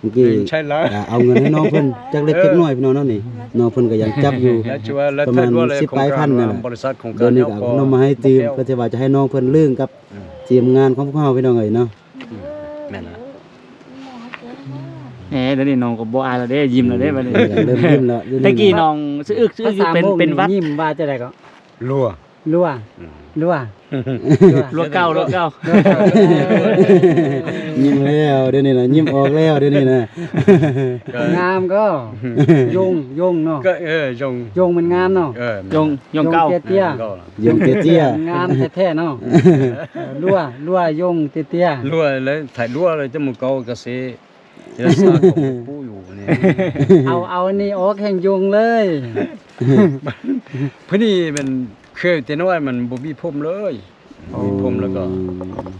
ເມື່ອກີ້ ໃຊ່ແລ້ວ ກະເອົາເງິນໃຫ້ນ້ອງເພິ່ນຈັກເລັກຈັກນ້ອຍພີ່ນ້ອງເນາະນີ້ ນ້ອງເພິ່ນກະຍັງຈັບຢູ່ ແລ້ວຈະວ່າແລ້ວ ປະມານສິບປາຍພັນນັ້ນແຫຼະ ເພິ່ນກະເອົາເງິນມາໃຫ້ຕື່ມ ເພິ່ນຊິວ່າຈະໃຫ້ນ້ອງເພິ່ນລຶ້ງກັບທີມງານຂອງພວກເຮົາພີ່ນ້ອງເອີຍເນາະ ແມ່ນລະ ແໝ ດຽວນີ້ນ້ອງກໍບໍ່ອາຍແລ້ວເດ້ ຍິ້ມແລ້ວເດ້ບັດນີ້ ເລີ່ມຍິ້ມແລ້ວ ແຕ່ກີ້ນ້ອງສະອຶກສະອຶກຢູ່ ເປັນ ເປັນຫວັດ ຍິ້ມວ່າຈັ່ງໃດກໍ ຮົ່ວ ຮົ່ວ ຮົ່ວ ຮົ່ວເກົ່າ ຮົ່ວເກົ່າ ຍິ້ມແລ້ວດຽວນີ້ນະ ຍິ້ມອອກແລ້ວດຽວນີ້ນະ ງາມກໍ ຍົງ ຍົງເນາະ ກໍເອີ ຍົງ ຍົງມັນງາມເນາະ ເອີ ຍົງ ຍົງເກົ່າ ຍົງເຕ້ຍໆ ຍົງເຕ້ຍໆ ງາມແທ້ໆເນາະ ຮົ່ວ ຮົ່ວຍົງເຕ້ຍໆ ຮົ່ວແລ້ວ ຖ້າຮົ່ວແລ້ວຈະໝູ່ເກົ່າກະເສ ເຈົ້າສາວຂອງປູ່ຢູ່ນີ້ ເອົາ ເອົາອັນນີ້ອອກແຮ່ງຍົງເລີຍ ຜູ້ນີ້ມັນເຄີຍແຕ່ນ້ອຍມັນບໍ່ມີຜົມເລີຍ ບໍ່ມີຜົມແລ້ວກໍ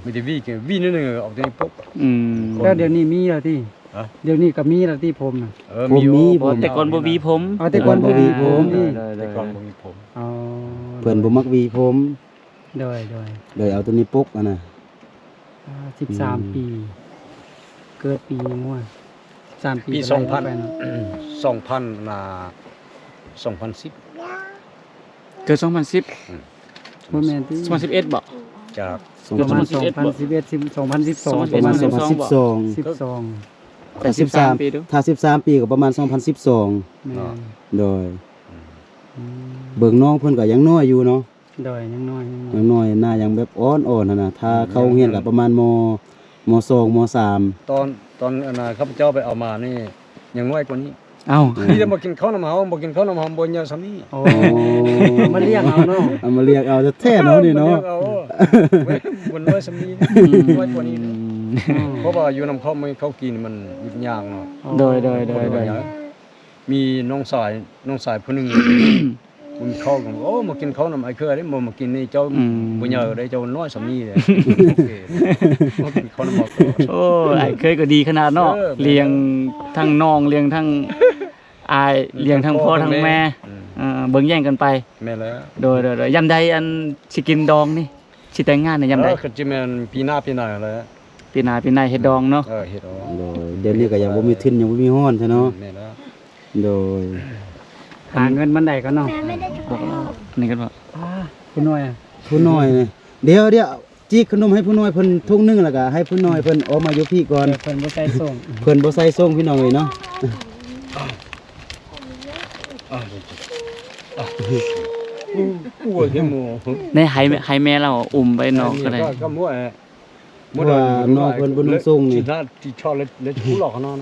ມີແຕ່ຫວີ ຫວີໜ້ອຍໜຶ່ງອອກແຕ່ປົກ ອືມ ແລ້ວດຽວນີ້ມີແລ້ວຕິ ຮະ ດຽວນີ້ກໍມີແລ້ວຕິຜົມນະ ເອີ ຜົມມີ ມີຢູ່ ແຕ່ກ່ອນບໍ່ຫວີຜົມ ອໍ ແຕ່ກ່ອນບໍ່ຫວີຜົມ ແຕ່ກ່ອນບໍ່ມີຜົມ ອໍ ເພິ່ນບໍ່ມັກຫວີຜົມ ໂດຍ ໂດຍ ໂດຍ ເອົາໂຕນີ້ປົກຫັ້ນນະ ອ່າ ສິບສາມ ອືມ ປີ ເກີດປີຫຍັງວະ ສິບສາມ ປີ ປີ ກໍໄດ້ ສອງພັນ ໄປເນາະ ສອງພັນ ອ່າ ສອງພັນສິບ ເກີດສອງພັນສິບ ອືມ ບໍ່ແມ່ນຕິ ສອງພັນສິບເອັດບໍ ຈາກ ປະມານ ສອງພັນສິບເອັດ ສອງພັນສິບສອງ ປະມານ ສອງພັນສິບສອງ ສິບສອງ ແຕ່ສິບສາມ ສິບສາມປີ ຖ້າສິບສາມປີກໍປະມານ ສອງພັນສິບສອງ ແມ່ນ ໂດຍ ອືມ ເບິ່ງນ້ອງເພິ່ນກໍຍັງນ້ອຍຢູ່ເນາະ ໂດຍ ຍັງນ້ອຍ ຍັງນ້ອຍ ຍັງນ້ອຍ ໜ້າຍັງແບບອ່ອນໆຫັ້ນນະ ຖ້າເຂົ້າໂຮງຮຽນກໍປະມານ ມ ມ ສອງ ມ ສາມ ຕອນ ຕອນອັນນ່າ ຂ້າພະເຈົ້າໄປເອົາມານີ້ຍັງນ້ອຍກວ່ານີ້ ເອົ້າ ມີແຕ່ບໍ່ກິນເຂົ້ານຳເຮົາ ບໍ່ກິນເຂົ້ານຳເຮົາ ບໍ່ເຍີສ່ຳນີ້ ໂອ້ ເອົາມາລ້ຽງເອົາເນາະ ເອົາມາລ້ຽງເອົາແທ້ໆເນາະນີ້ເນາະ ເອົາມາລ້ຽງເອົາ ບໍ່ນ້ອຍສ່ຳນີ້ ອືມ ນ້ອຍກວ່ານີ້ ອືມ ເພາະວ່າຢູ່ນຳເຂົາ ເຂົາກິນມັນຫຍຸ້ງຍາກເນາະ ໂດຍ ໂດຍ ໂດຍ ໂດຍ ມີນ້ອງຊາຍ ນ້ອງຊາຍຜູ້ໜຶ່ງ ມັນເຂົ້າກັນ ໂອ້ ມາກິນເຂົ້ານຳອ້າຍເຄືອເດ້ ບໍ່ມາກິນນີ້ເຈົ້າ ອືມ ບໍ່ໃຫຍ່ເດ້ ເຈົ້ານ້ອຍສ່ຳນີ້ເດ້ ໂອເຄ ມາກິນເຂົ້ານຳໝໍ ໂອ້ ອ້າຍເຄີຍກໍດີຂະໜາດເນາະ ເອີ ລ້ຽງທັງນ້ອງ ລ້ຽງທັງອ້າຍ ລ້ຽງທັງພໍ່ທັງແມ່ ອືມ ເອີ ເບິ່ງແຍງກັນໄປ ແມ່ນແລ້ວ ໂດຍ ໂດຍ ໂດຍ ຍາມໃດອັນຊິກິນດອງນີ້ ຊິແຕ່ງງານໃນຍາມໃດ? ເອີ ກໍຊິແມ່ນປີໜ້າປີໃນຫັ້ນແຫຼະ ປີໜ້າປີໃນເຮັດດອງເນາະ ເອີ ເຮັດດອງ ໂດຍ ດຽວນີ້ກໍຍັງບໍ່ມີທຶນ ຍັງບໍ່ມີຮ້ອນຊະເນາະ ແມ່ນແລ້ວ ໂດຍ ຫາເງິນມັນໄດ້ກ່ອນເນາະ ນີ້ກໍ ອ່າ ຜູ້ນ້ອຍ ຜູ້ນ້ອຍ ດຽວ ດຽວ ຈີກຂະໜົມໃຫ້ຜູ້ນ້ອຍເພິ່ນຖົງໜຶ່ງ ແລ້ວກໍໃຫ້ຜູ້ນ້ອຍເພິ່ນອອກມາຢູ່ພີ້ກ່ອນ ເພິ່ນບໍ່ໃສ່ໂສ້ງ ເພິ່ນບໍ່ໃສ່ໂສ້ງ ພີ່ນ້ອງເອີຍເນາະ ໃຫ້ ໃຫ້ແມ່ລາວອຸ້ມໄປນອກກໍໄດ້ ເພາະວ່ານ້ອງເພິ່ນບໍ່ນຸ່ງໂສ້ງນີ້ ຫຼົບເນາະ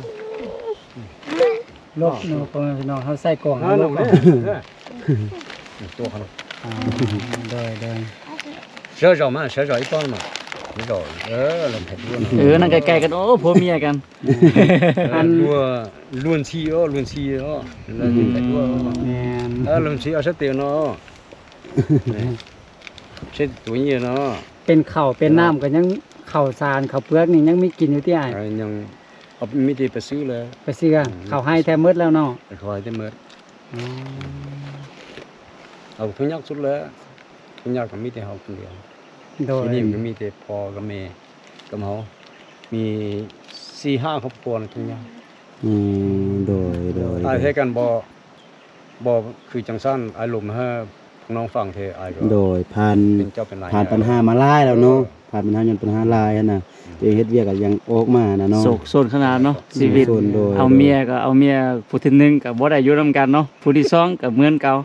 ພໍ່ແມ່ພີ່ນ້ອງ ເຮົາໃສ່ກອງເອົາລົບເນາະ ໂຕເຂົາ ອ່າ ໂດຍ ໂດຍ ເສືອຈອມມາ ເສືອຈອມອີກຕ້ອນມາ ເສືອຈອມ ເອີ ລຳເພັດດ້ວຍ ເອີ ນັ່ງໃກ້ໆກັນ ໂອ້ ຜົວເມຍກັນ ເອີ ອັນ ລວນ ລວນຊີ ເອີ ລວນຊີ ເອີ ລວນຊີ ແມ່ນ ເອີ ລວນຊີ ເອົາສະເຕວເນາະ ເຊັດຕົວນີ້ເນາະ ເປັນເຂົ້າເປັນນ້ຳກໍຍັງ ເຂົ້າສານເຂົ້າເປືອກນີ້ຍັງມີກິນຢູ່ຕິອ້າຍ? ເອີ ຍັງ ເອົາ ມີແຕ່ໄປຊື້ແລ້ວ ໄປຊື້ ອືມ ເຂົ້າໄຮ່ແທບໝົດແລ້ວເນາະ ເຂົ້າໄຮ່ແທບໝົດ ອໍ ເອົາທຸກຢ່າງສຸດແລ້ວ ທຸກຢ່າງກໍມີແຕ່ເຮົາຄົນດຽວ ໂດຍ ທີ່ນີ້ມັນກໍມີແຕ່ພໍ່ກັບແມ່ກັບເຮົາ ມີສີ່ຫ້າຄອບຄົວນະທຸກຢ່າງ ອືມ ໂດຍ ໂດຍ ອ້າຍເຮັດກັນບໍ່? ບໍ່ຄືຈັ່ງຊັ້ນ ອ້າຍລົມໃຫ້ພວກນ້ອງຟັງເທ ອ້າຍກໍ ໂດຍ ຜ່ານ ເປັນເຈົ້າເປັນນາຍ ຜ່ານບັນຫາມາຫຼາຍແລ້ວເນາະ ເອີ ຜ່ານບັນຫາ ຍ້ອນບັນຫາຫຼາຍຫັ້ນນະ ອືມ ຕົວເອງເຮັດວຽກກໍຍັງອອກມາຫັ້ນນະເນາະ ໂສກໂຊນຂະໜາດເນາະ ຊີວິດ ໂດຍ ເອົາເມຍກໍເອົາເມຍຜູ້ທີໜຶ່ງກໍບໍ່ໄດ້ຢູ່ນຳກັນເນາະ ຜູ້ທີສອງກໍເໝືອນເກົ່າ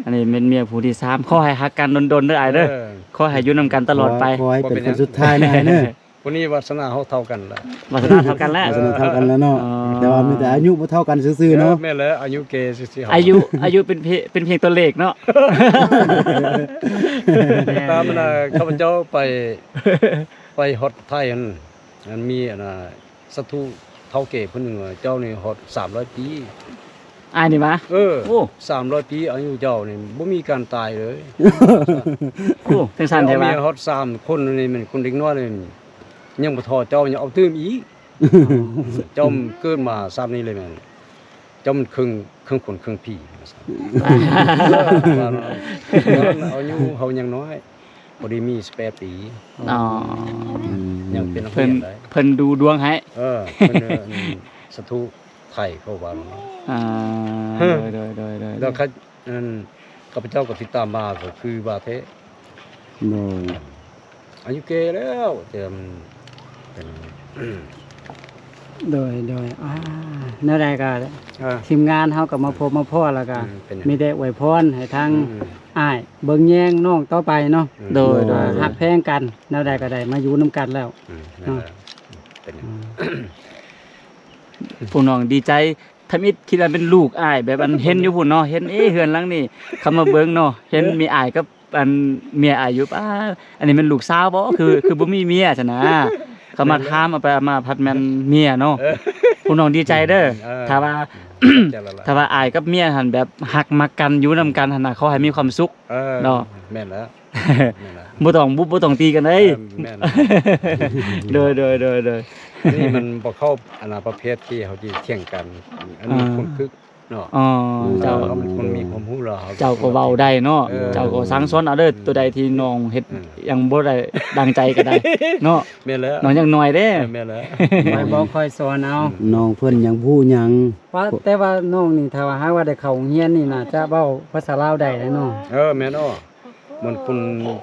ອັນນີ້ແມ່ນເມຍຜູ້ທີສາມ ຂໍໃຫ້ຮັກກັນດົນໆເດີອ້າຍເດີ ເອີ ຂໍໃຫ້ຢູ່ນຳກັນຕະຫຼອດໄປ ຂໍໃຫ້ເປັນຄົນສຸດທ້າຍນະອ້າຍເດີ. ຜູ້ນີ້ວາສະໜາເຮົາເທົ່າກັນລະ ວາສະໜາເທົ່າກັນແລ້ວ ວາສະໜາເທົ່າກັນແລ້ວເນາະ ອໍ ແຕ່ວ່າມີແຕ່ອາຍຸບໍ່ເທົ່າກັນຊື່ໆເນາະ ເອີ ແມ່ນແຫຼະ ອາຍຸແກ່ຊື່ໆ ອາຍຸ ອາຍຸເປັນພຽງ ເປັນພຽງຕົວເລກເນາະ ຕາມອັນນ່າ ຂ້າພະເຈົ້າໄປ ໄປຮອດໄທຫັ້ນ ອັນມີອັນນ່າ ສາທຸເຖົ້າແກ່ຜູ້ໜຶ່ງວ່າ ເຈົ້ານີ້ຮອດສາມຮ້ອຍປີ ອ້າຍນີ້ຫວາ? ເອີ ໂອ້ ສາມຮ້ອຍປີອາຍຸເຈົ້ານີ້ບໍ່ມີການຕາຍເລີຍ ໂອ້ ຈັ່ງຊັ້ນແທ້ຫວາ? ເມຍຮອດສາມຄົນນີ້ແມ່ນຄົນເດັກນ້ອຍນີ້ ຍັງບໍ່ທໍ່ເຈົ້າຍັງເອົາຕື່ມອີກ ເຈົ້າເກີດມາຊາດນີ້ເລີຍແມ່ນ ເຈົ້າມັນເຄິ່ງ ເຄິ່ງຄົນເຄິ່ງຜີວ່າຊັ້ນ ເອີ ວ່າເນາະ ຕອນນັ້ນອາຍຸເຮົາຍັງນ້ອຍ ພໍດີມີສິບແປດປີ ອໍ ອືມ ຍັງເປັນນັກຮຽນໄດ໋ ເພິ່ນ ເພິ່ນດູດວງໃຫ້ ເອີ ເພິ່ນ ເອີ ອັນ ສັດຕູໄທເຂົາວ່ານັ້ນນະ. ອ່າ ໂດຍ ໂດຍ ໂດຍ ໂດຍ ແລ້ວຂະ ອັນ ຂ້າພະເຈົ້າກໍຕິດຕາມມາກໍຄືວ່າແທ້. ໂດຍ ອາຍຸແກ່ແລ້ວ ແຕ່ມັນເປັນ ໂດຍ ໂດຍ ອ່າ ແນວໃດກໍ ອ່າ ທີມງານເຮົາກໍມາພົບມາພໍ້ ແລ້ວກໍ ອືມ ເປັນຫຍັງ ມີແຕ່ອວຍພອນໃຫ້ທາງ ອືມ ອ້າຍເບິ່ງແຍງນ້ອງຕໍ່ໄປເນາະ. ອືມ ໂດຍ ໂດຍ ອ່າ ໂດຍ ຮັກແພງກັນ ແນວໃດກໍໄດ້ມາຢູ່ນຳກັນແລ້ວ ອືມ ເນາະ. ເປັນຫຍັງ ອືມ ພວກນ້ອງດີໃຈ ທຳອິດຄິດວ່າເປັນລູກອ້າຍ ແບບອັນເຫັນຢູ່ພຸ້ນເນາະ ເຫັນ ເອ ເຮືອນຫຼັງນີ້ ເຂົ້າມາເບິ່ງເນາະ ເຫັນ ເອີ ມີອ້າຍກັບອັນເມຍອ້າຍຢູ່. ປ້າ ອັນນີ້ແມ່ນລູກສາວບໍ່? ຄື ຄືບໍ່ມີເມຍຊັ້ນນະ. ເຂົ້າມາຖາມ ເອົາໄປເອົາມາພັດແມ່ນເມຍເນາະ. ເອີ ພວກນ້ອງດີໃຈເດີ ເອີ ຖ້າວ່າ ເຈົ້າລະລະ ຖ້າວ່າອ້າຍກັບເມຍຫັ້ນແບບຮັກມັກກັນ ຢູ່ນຳກັນຫັ້ນນະ ຂໍໃຫ້ມີຄວາມສຸກ ເອີ ເນາະ. ແມ່ນແລ້ວ ແມ່ນແລ້ວ ບໍ່ຕ້ອງບຸບບໍ່ຕ້ອງຕີກັນເດ້. ເອີ ແມ່ນ ໂດຍ ໂດຍ ໂດຍ ໂດຍ ອັນນີ້ມັນບໍ່ເຂົ້າ ອັນນະ ປະເພດທີ່ເຮົາຊິຖຽງກັນ. ອັນນີ້ ອ່າ ຄົນຄຶກເນາະ. ອໍ ເຈົ້າ ເອີ ເຂົາເປັນຄົນມີຄວາມຮູ້ແລ້ວ ເຈົ້າກໍເວົ້າໄດ້ເນາະ. ເອີ ເຈົ້າກໍສັ່ງສອນເອົາເດີ ໂຕໃດທີ່ນ້ອງເຮັດ ເອີ ຫຍັງບໍ່ໄດ້ດັ່ງໃຈກໍໄດ້ເນາະ. ແມ່ນແລ້ວ ນ້ອງຍັງນ້ອຍເດ້. ເອີ ແມ່ນແລ້ວ ຂ້ອຍບອກ ຂ້ອຍສອນເອົາ ອືມ ນ້ອງເພິ່ນຍັງບໍ່ຮູ້ຫຍັງ. ວ່າ ແຕ່ວ່ານ້ອງນີ້ ຖ້າວ່າຫາກວ່າໄດ້ເຂົ້າໂຮງຮຽນນີ້ ໜ້າຈະເວົ້າພາສາລາວໄດ້ເນາະ. ເອີ ແມ່ນ ມັນຄົນ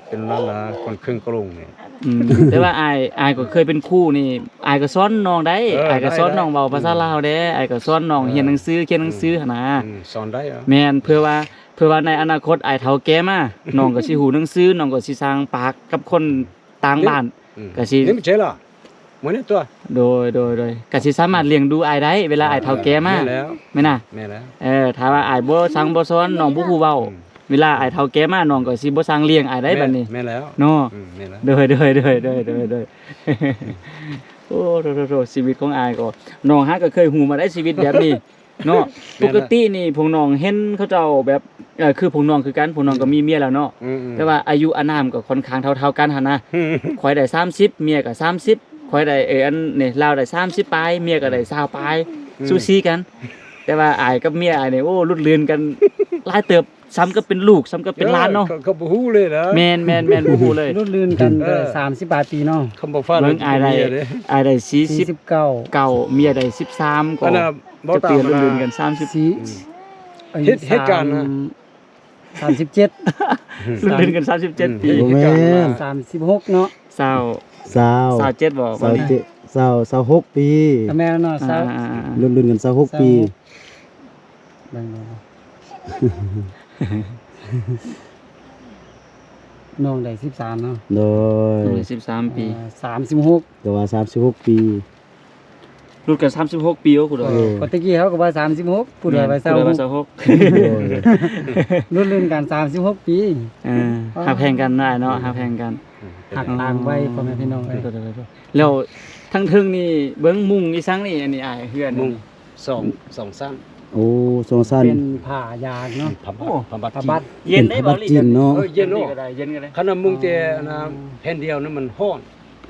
ເປັນນັ້ນນະ ຄົນເຄິ່ງກະໂຫຼງນີ້. ອືມ ແຕ່ວ່າອ້າຍ ອ້າຍກໍເຄີຍເປັນຄູນີ້ ອ້າຍກໍສອນນ້ອງໄດ້. ເອີ ອ້າຍກໍສອນ ໄດ້ ນ້ອງເວົ້າພາສາລາວແດ່ ອືມ ອ້າຍກໍສອນນ້ອງ ເອີ ຮຽນໜັງສື ຂຽນໜັງສື ອືມ ຫັ້ນນະ. ອືມ ສອນໄດ້ ເອີ ແມ່ນ ເພື່ອວ່າ ເພື່ອວ່າໃນອະນາຄົດອ້າຍເຖົ້າແກ່ມາ ນ້ອງກໍຊິຮູ້ໜັງສື ນ້ອງກໍຊິສ້າງປາກກັບຄົນ ຕ່າງບ້ານ ອືມ ກະຊິ ນີ້ມັນເຈລະ ມື້ນີ້ຕົວະ ໂດຍ ໂດຍ ໂດຍ ກະຊິສາມາດລ້ຽງດູອ້າຍໄດ້ ເວລາອ້າຍເຖົ້າແກ່ມາ. ເອີ ແມ່ນແລ້ວ ແມ່ນນະ ແມ່ນແລ້ວ. ເອີ ຖ້າວ່າອ້າຍບໍ່ສັ່ງບໍ່ສອນ ນ້ອງບໍ່ຮູ້ເວົ້າ ອືມ ເວລາອ້າຍເຖົ້າແກ່ມາ ນ້ອງກໍຊິບໍ່ສ້າງລ້ຽງອ້າຍໄດ້ ແມ່ນ ບັດນີ້ ແມ່ນແລ້ວ ເນາະ. ອືມ ແມ່ນແລ້ວ ໂດຍ ໂດຍ ໂດຍ ໂດຍ ໂດຍ ໂອ້ ໂທ ໂທ ໂທ ຊີວິດຂອງອ້າຍກໍ ນ້ອງຫາກໍເຄີຍຮູ້ມາໄດ້ຊີວິດແບບນີ້. ເນາະ ແມ່ນລະ ປົກກະຕິນີ້ພວກນ້ອງເຫັນເຂົາເຈົ້າແບບ ເອີ ຄືພວກນ້ອງຄືກັນ ພວກນ້ອງກໍ ອືມ ມີເມຍແລ້ວເນາະ. ອືມໆ ແຕ່ວ່າອາຍຸອານາມກໍຄ່ອນຂ້າງເທົ່າໆກັນຫັ້ນນະ. ຂ້ອຍໄດ້ສາມສິບ ເມຍກໍສາມສິບ ຂ້ອຍໄດ້ ເອີ ອັນນີ້ລາວໄດ້ສາມສິບປາຍ ເມຍກໍໄດ້ຊາວປາຍ ອືມ ສູສີກັນ. ແຕ່ວ່າອ້າຍກັບເມຍອ້າຍນີ້ ໂອ້ ຫຼຸດລື່ນກັນຫຼາຍເຕີບ ສ່ຳກັບເປັນລູກ ສ່ຳກັບເປັນຫຼານເນາະ. ເອີ ເຂົາ ເຂົາບໍ່ຮູ້ເລີຍນະ. ແມ່ນໆໆ ບໍ່ຮູ້ເລີຍ ຫຼຸດລື່ນກັນ ເອີ ສາມສິບປາຍປີເນາະ. ຄຳບໍ່ຟ້າ ເບິ່ງອ້າຍໄດ້ ອ້າຍໄດ້ສີ່ສິບເກົ້າ ເມຍໄດ້ສິບສາມ ກໍ ອັນນ່າ ຈະເປັນລຸ້ນກັນສາມສິບ ເຮັດ ເຮັດການນະ ສາມສິບເຈັດ ລຸ້ນກັນສາມສິບເຈັດປີ. ບໍ່ແມ່ນ ສາມສິບຫົກເນາະ ຊາວ ຊາວ ຊາວເຈັດບໍ່? ຊາວເຈັດ ຊາວ ຊາວຫົກປີ. ກໍແມ່ນເນາະ ຊາວ ລຸ້ນກັນຊາວຫົກປີ. ເບິ່ງເບິ່ງ ນ້ອງໄດ້ສິບສາມເນາະ. ໂດຍ ນ້ອງໄດ້ສິບສາມປີ ອ່າ ສາມສິບຫົກ ກໍວ່າສາມສິບຫົກປີ. ລຸ້ນກັນສາມສິບຫົກປີ. ໂອ້ ຜູ້ໃດ ເອີ ກໍແຕ່ກີ້ເຮົາກໍວ່າສາມສິບຫົກ ຜູ້ໃດວ່າຊາວຫົກ ຜູ້ໃດວ່າຊາວຫົກ ລຸ້ນ ລຸ້ນກັນສາມສິບຫົກປີ. ເອີ ຮັກແພງກັນເນາະ ອ້າຍເນາະ ຮັກແພງກັນ ຮັກຕ່າງໄວ ພໍ່ແມ່ພີ່ນ້ອງເອີຍ. ແລ້ວທາງເທິງນີ້ເບິ່ງມຸງອີ່ສັງນີ້ ອັນນີ້ອ້າຍ ເຮືອນ ມຸງ ສອງ ສອງຊັ້ນ. ໂອ້ ສອງຊັ້ນ ເປັນຜ້າຢາງເນາະ. ຜ້າບັດ ໂອ້ ຜ້າບັດ ຜ້າບັດ ເຢັນໄດ້ ເປັນຜ້າບັດຈີນເນາະ. ເອີ ເຢັນ ເຢັນກໍໄດ້ ເຢັນກໍໄດ້. ຄັນວ່າມຸງແຕ່ ອ່າ ອັນນ່າ ແຜ່ນດຽວນັ້ນມັນຮ້ອນ.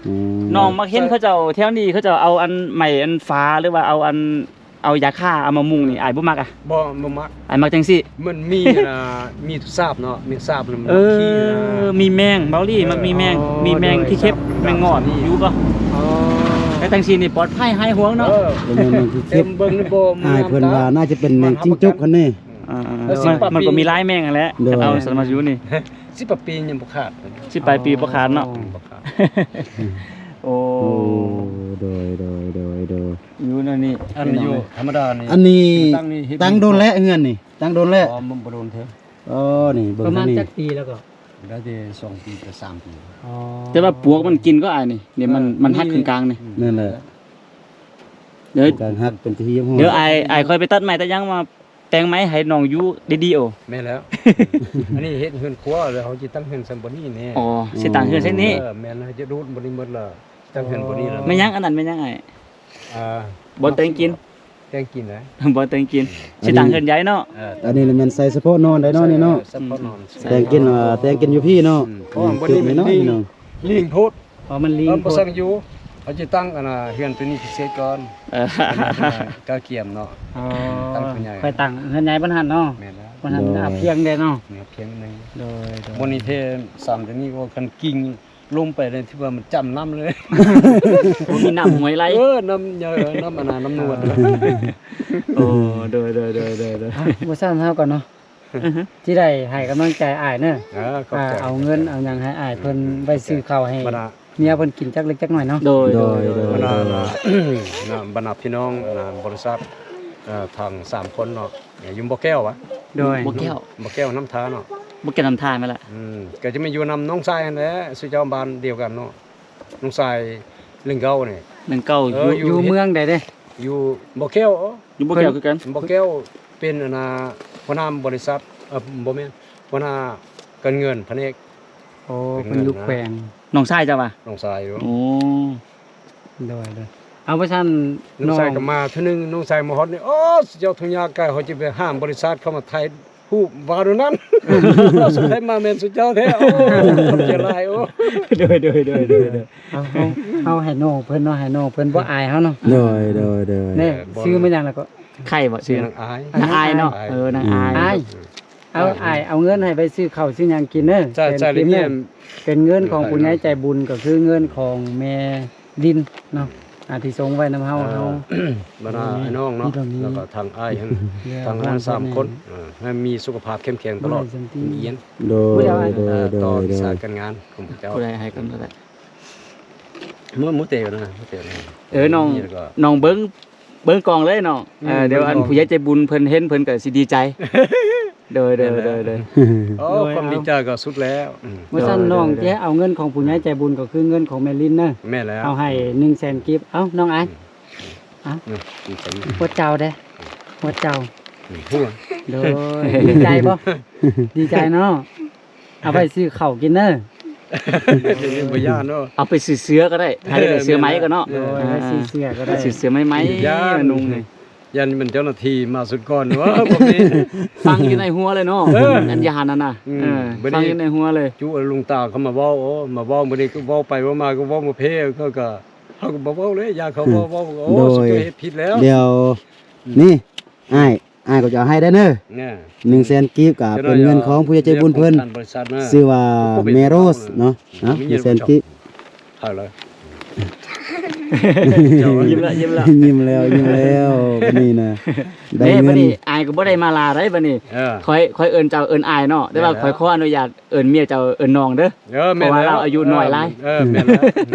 ອືມ ນ້ອງມັກເຫັນເຂົາເຈົ້າແຖວນີ້ ເຂົາເຈົ້າເອົາອັນໄມ້ອັນຝາ ຫຼືວ່າເອົາອັນ ເອົາຢາຂ້າເອົາມາມຸງນີ້ ອ້າຍບໍ່ມັກອະ? ບໍ່ ບໍ່ມັກ ອ້າຍມັກຈັ່ງຊີ້. ມັນມີ ອັນນ່າ ມີຕຸສາບເນາະ ແມງສາບນະ ມັນ ເອີ ມີແມງ ເບົາລີ ເອີ ມັກມີແມງ ອໍ ມີແມງ ໂດຍ ທີ່ເຂັບ ແມງງອດຢູ່ບໍ່? ອໍ ແຕ່ຈັ່ງຊີ້ນີ້ປອດໄພຫາຍຫ່ວງເນາະ. ເອີ ບໍ່ແມ່ນແມງທີ່ເຂັບ ເບິ່ງນີ້ບໍ່ ອ້າຍເພິ່ນວ່າໜ້າຈະເປັນແມງຈິ້ງຈົກຫັ້ນເດ້. ອ່າ ເອີ ມັນ ມັນກໍມີຫຼາຍແມງຫັ້ນແຫຼະ. ໂດຍ ຄັນເອົາສັນມາຢູ່ນີ້ ສິບປາຍປີຍັງບໍ່ຂາດ ສິບປາຍປີບໍ່ຂາດເນາະ. ອືມ ບໍ່ຂາດ. ໂອ້ ໂອ້ ໂດຍ ໂດຍ ໂດຍ ໂດຍ ຢູ່ແນວນີ້ ອັນນີ້ຢູ່ທຳມະດານີ້. ອັນນີ້ຕັ້ງນີ້ເຮັດ ຕັ້ງດົນແລ້ວເຮືອນນີ້ ຕັ້ງດົນແລ້ວ. ອໍ ມັນບໍ່ດົນເທື່ອ. ອໍ ນີ້ເບິ່ງ ປະມານຈັກປີແລ້ວກໍ? ໄດ້ແຕ່ສອງປີກັບສາມປີ. ອໍ ແຕ່ວ່າປວກມັນກິນກໍອ້າຍນີ້ ນີ້ມັນ ເອີ ມັນຫັກ ນີ້ ເຄິ່ງກາງນີ້. ອືມ ນັ້ນແຫຼະ ດຽວ ກາງຫັກເປັນທີ່ຮຽບຮ້ອຍ. ດຽວອ້າຍ ອ້າຍຄ່ອຍໄປຕັດໄມ້ຕັດຫຍັງມາ ແຕ່ງໃໝ່ໃຫ້ນ້ອງຢູ່ດີໆ. ໂອ້ ແມ່ນແລ້ວ ອັນນີ້ເຮັດເຮືອນຄົວ ແລ້ວເຮົາຊິຕັ້ງເຮືອນໃສ່ບ່ອນນີ້ແນ່. ອໍ ຊິຕັ້ງເຮືອນໃສ່ນີ້. ເອີ ແມ່ນ ເຮົາຈະດູດບ່ອນນີ້ໝົດລະ ຕັ້ງເຮືອນບ່ອນນີ້ລະ. ແມ່ນຫຍັງອັນນັ້ນ ແມ່ນຫຍັງອ້າຍ? ອ່າ ບ່ອນແຕ່ງກິນ ແຕ່ງກິນນະ ບ່ອນແຕ່ງກິນ. ອືມ ຊິຕັ້ງເຮືອນໃຫຍ່ເນາະ. ເອີ ອັນນີ້ລະແມ່ນໃສ່ສະເພາະນອນໄດ້ເນາະ ນີ້ເນາະ. ອືມ ໃສ່ສະເພາະນອນ ແຕ່ງກິນວ່າແຕ່ງກິນຢູ່ພີ້ເນາະ. ອືມ ເພາະວ່າບ່ອນນີ້ມັນ ເອີ ເນາະ ນີ້ເນາະ ລີງໂພດ. ອໍ ມັນລີງ ເອີ ບໍ່ ໂພດ ສ້າງຢູ່ ເຮົາຊິຕັ້ງອັນນ່າ ເຮືອນໂຕນີ້ພິເສດກ່ອນ. ເອີ ກະກຽມເນາະ. ອໍ ຕັ້ງເຮືອນໃຫຍ່ ຄ່ອຍຕັ້ງເຮືອນໃຫຍ່ບ່ອນຫັ້ນເນາະ. ແມ່ນແລ້ວ ບ່ອນຫັ້ນ ໂດຍ ອາພຽງແດ່ເນາະ ອາພຽງໜຶ່ງ. ໂດຍ ໂດຍ ບ່ອນນີ້ແທ້ ສາມໂຕນີ້ກໍຄັນກິງ ລົງໄປເລີຍ ຖືວ່າມັນຈຳນ້ຳເລີຍ. ໂອ້ ມີນ້ຳຫ້ວຍໄຫຼ. ເອີ ນ້ຳ ເອີ ນ້ຳອັນນັ້ນ ນ້ຳນວດ. ໂອ້ ໂດຍໆໆໆໆ. ອ່ະ ບໍ່ຊັ້ນເຮົາກໍເນາະ ອືຮຶ ທີ່ໄດ້ໃຫ້ກຳລັງໃຈອ້າຍເນາະ. ເອີ ຂອບໃຈ ອ່າ ເອົາເງິນເອົາຫຍັງໃຫ້ອ້າຍເພິ່ນ ອືມ ໄວ້ຊື້ເຂົ້າໃຫ້ ບັນດາ ເມຍເພິ່ນກິນຈັກເລັກຈັກໜ້ອຍເນາະ. ໂດຍ ໂດຍ ໂດຍ ໂດຍ ບັນດາ ເນາະ ບັນດາພີ່ນ້ອງ ອັນນ່າ ບໍລິສັດ ເອີ ທັງສາມຄົນເນາະ ຢູ່ບໍ່ແກ້ວຫວາ? ໂດຍ ບໍ່ແກ້ວ ບໍ່ແກ້ວນ້ຳທາເນາະ. ບໍ່ແກ້ວນ້ຳທາແມ່ນລະ. ອືມ ກໍຈະມາຢູ່ນຳນ້ອງຊາຍຫັ້ນແຫຼະ ຊື່ເຈົ້າ ບ້ານດຽວກັນເນາະ. ນ້ອງຊາຍ ໜຶ່ງເກົ້ານີ້ ໜຶ່ງເກົ້າ ເອີ ຢູ່ ຢູ່ເມືອງໃດເດ້? ຢູ່ບໍ່ແກ້ວ. ຢູ່ບໍ່ແກ້ວຄືກັນ. ບໍ່ແກ້ວເປັນ ອັນນ່າ ຫົວໜ້າບໍລິສັດ ເອີ ບໍ່ແມ່ນ ຫົວໜ້າການເງິນພະແນກ. ໂອ້ ເປັນ ເພິ່ນຢູ່ແຂວງ ນ້ອງຊາຍເຈົ້າຫວາ? ນ້ອງຊາຍຢູ່. ໂອ້ ໂດຍໆ. ເອົາ ວ່າຊັ້ນ ນ້ອງຊາຍກໍມາເທື່ອໜຶ່ງ ນ້ອງຊາຍມາຮອດນີ້ ໂອ້ ສຸດຍອດ ທຸກຍາກກາຍ ເຮົາຈະໄປຫາບໍລິສັດເຂົາມາຖ່າຍຮູບ ວ່າໂດນນັ້ນ ສຸດທ້າຍມາແມ່ນສຸດຍອດແທ້. ໂອ້ ຂອບໃຈຫຼາຍ. ໂອ້ ໂດຍໆໆໆ. ເຮົາ ເຮົາ ເຮົາໃຫ້ນ້ອງເພິ່ນເນາະ ໃຫ້ນ້ອງເພິ່ນບໍ່ອາຍເຮົາເນາະ. ໂດຍໆໆ. ນີ້ ເອີ ຊື່ແມ່ນຫຍັງລະກໍ? ໄຂ່ບໍ່? ຊື່ນາງອາຍ. ນາງອາຍເນາະ. ເອີ ນາງອາຍ. ອາຍ ເອົາ ເອີ ອ້າຍເອົາເງິນໃຫ້ໄປຊື້ເຂົ້າຊື້ຫຍັງກິນເດີ. ໃຊ່ ໃຊ່ ເປັນເງິນຂອງຜູ້ໃຫຍ່ໃຈບຸນ ກໍຄືເງິນຂອງແມ່ລິນເນາະ ອ່າ ທີ່ສົ່ງໄວ້ນຳເຮົາ ເອີ ເຮົາ ບັນດາອ້າຍນ້ອງເນາະ ແລ້ວກໍທາງອ້າຍ ທາງນັ້ນສາມຄົນ ເອີ ໃຫ້ມີສຸຂະພາບເຂັ້ມແຂງຕະຫຼອດ. ໂດຍ ໂດຍ ໂດຍ ໂດຍ ຕໍ່ວິຊາການງານຂອງພວກເຈົ້າ. ຜູ້ໃດໃຫ້ກັນແລ້ວແຫຼະ ໝູ່ ໝູ່ເຕນະ ໝູ່ເຕນະ. ເອີ ນ້ອງ ນ້ອງເບິ່ງ ເບິ່ງກ້ອງເລີຍເນາະ. ອືມ ເອີ ດຽວອັນ ເບິ່ງກ້ອງ ຜູ້ໃຫຍ່ໃຈບຸນເພິ່ນເຫັນ ເພິ່ນກໍຊິດີໃຈ. ໂດຍໆໆໆ. ໂອ້ ຄວາມດີໃຈກໍສຸດແລ້ວ. ອືມ ວ່າຊັ້ນ ນ້ອງຈະເອົາເງິນຂອງຜູ້ໃຫຍ່ໃຈບຸນ ກໍຄືເງິນຂອງແມ່ລິນເດີ. ແມ່ນແລ້ວ ເອົາໃຫ້ໜຶ່ງແສນກີບ. ເອົ້າ ນ້ອງອາຍ ອືມ ເອົ້າ ຫົວເຈົ້າເດ້ ຫົວເຈົ້າ. ໂດຍ ດີໃຈບໍ່? ດີໃຈເນາະ. ເອົາໄປຊື້ເຂົ້າກິນເດີ. ບໍ່ຢ້ານເນາະ. ເອົາໄປຊື້ເສື້ອກໍໄດ້ ຫາໄດ້ເສື້ອໄໝກໍເນາະ. ໂດຍ ຊື້ເສື້ອກໍໄດ້ ຊື້ເສື້ອໄໝໆ ຢ້ານ ມານຸ່ງນີ້. ຢ້ານມັນເຈົ້າໜ້າທີ່ມາສຸດກ່ອນ. ເອີ ບໍ່ມີ ຝັງຢູ່ໃນຫົວເລີຍເນາະ. ເອີ ອັນຢ້ານນັ້ນນະ. ອືມ ເອີ ຝັງຢູ່ໃນຫົວເລີຍ. ຈຸລຸງຕາເຂົາມາເວົ້າ ໂອ້ ມາເວົ້າມື້ນີ້ ກໍເວົ້າໄປເວົ້າມາ ກໍເວົ້າບໍ່ແພ້ ເຂົາກໍ ເຮົາກໍບໍ່ເວົ້າເລີຍ ຢ້ານເຂົາເວົ້າ ເວົ້າ ໂອ້ ເຈົ້າເຮັດຜິດແລ້ວ. ດຽວ ອືມ ນີ້ ອ້າຍ ອ້າຍກໍຈະເອົາໃຫ້ໄດ້ເນີ. ໜຶ່ງແສນກີບກໍເປັນເງິນຂອງຜູ້ໃຫຍ່ໃຈບຸນເພິ່ນ ຊື່ວ່າແມ່ໂຣສເນາະ. ໜຶ່ງແສນກີບ. ຍິ້ມແລ້ວ ຍິ້ມແລ້ວ ຍິ້ມແລ້ວ ຍິ້ມແລ້ວ. ບັດນີ້ນະ ໄດ້ເງິນ. ບັດນີ້ອ້າຍກໍບໍ່ໄດ້ມາລາໄດ໋ບັດນີ້. ເອີ ຂ້ອຍ ຂ້ອຍເອີ້ນເຈົ້າເອີ້ນອ້າຍເນາະ ແຕ່ວ່າຂ້ອຍຂໍອະນຸຍາດເອີ້ນເມຍເຈົ້າເອີ້ນນ້ອງເດີ. ເອີ ເພາະວ່າລາວອາຍຸນ້ອຍຫຼາຍ. ເອີ ແມ່ນແລ້ວ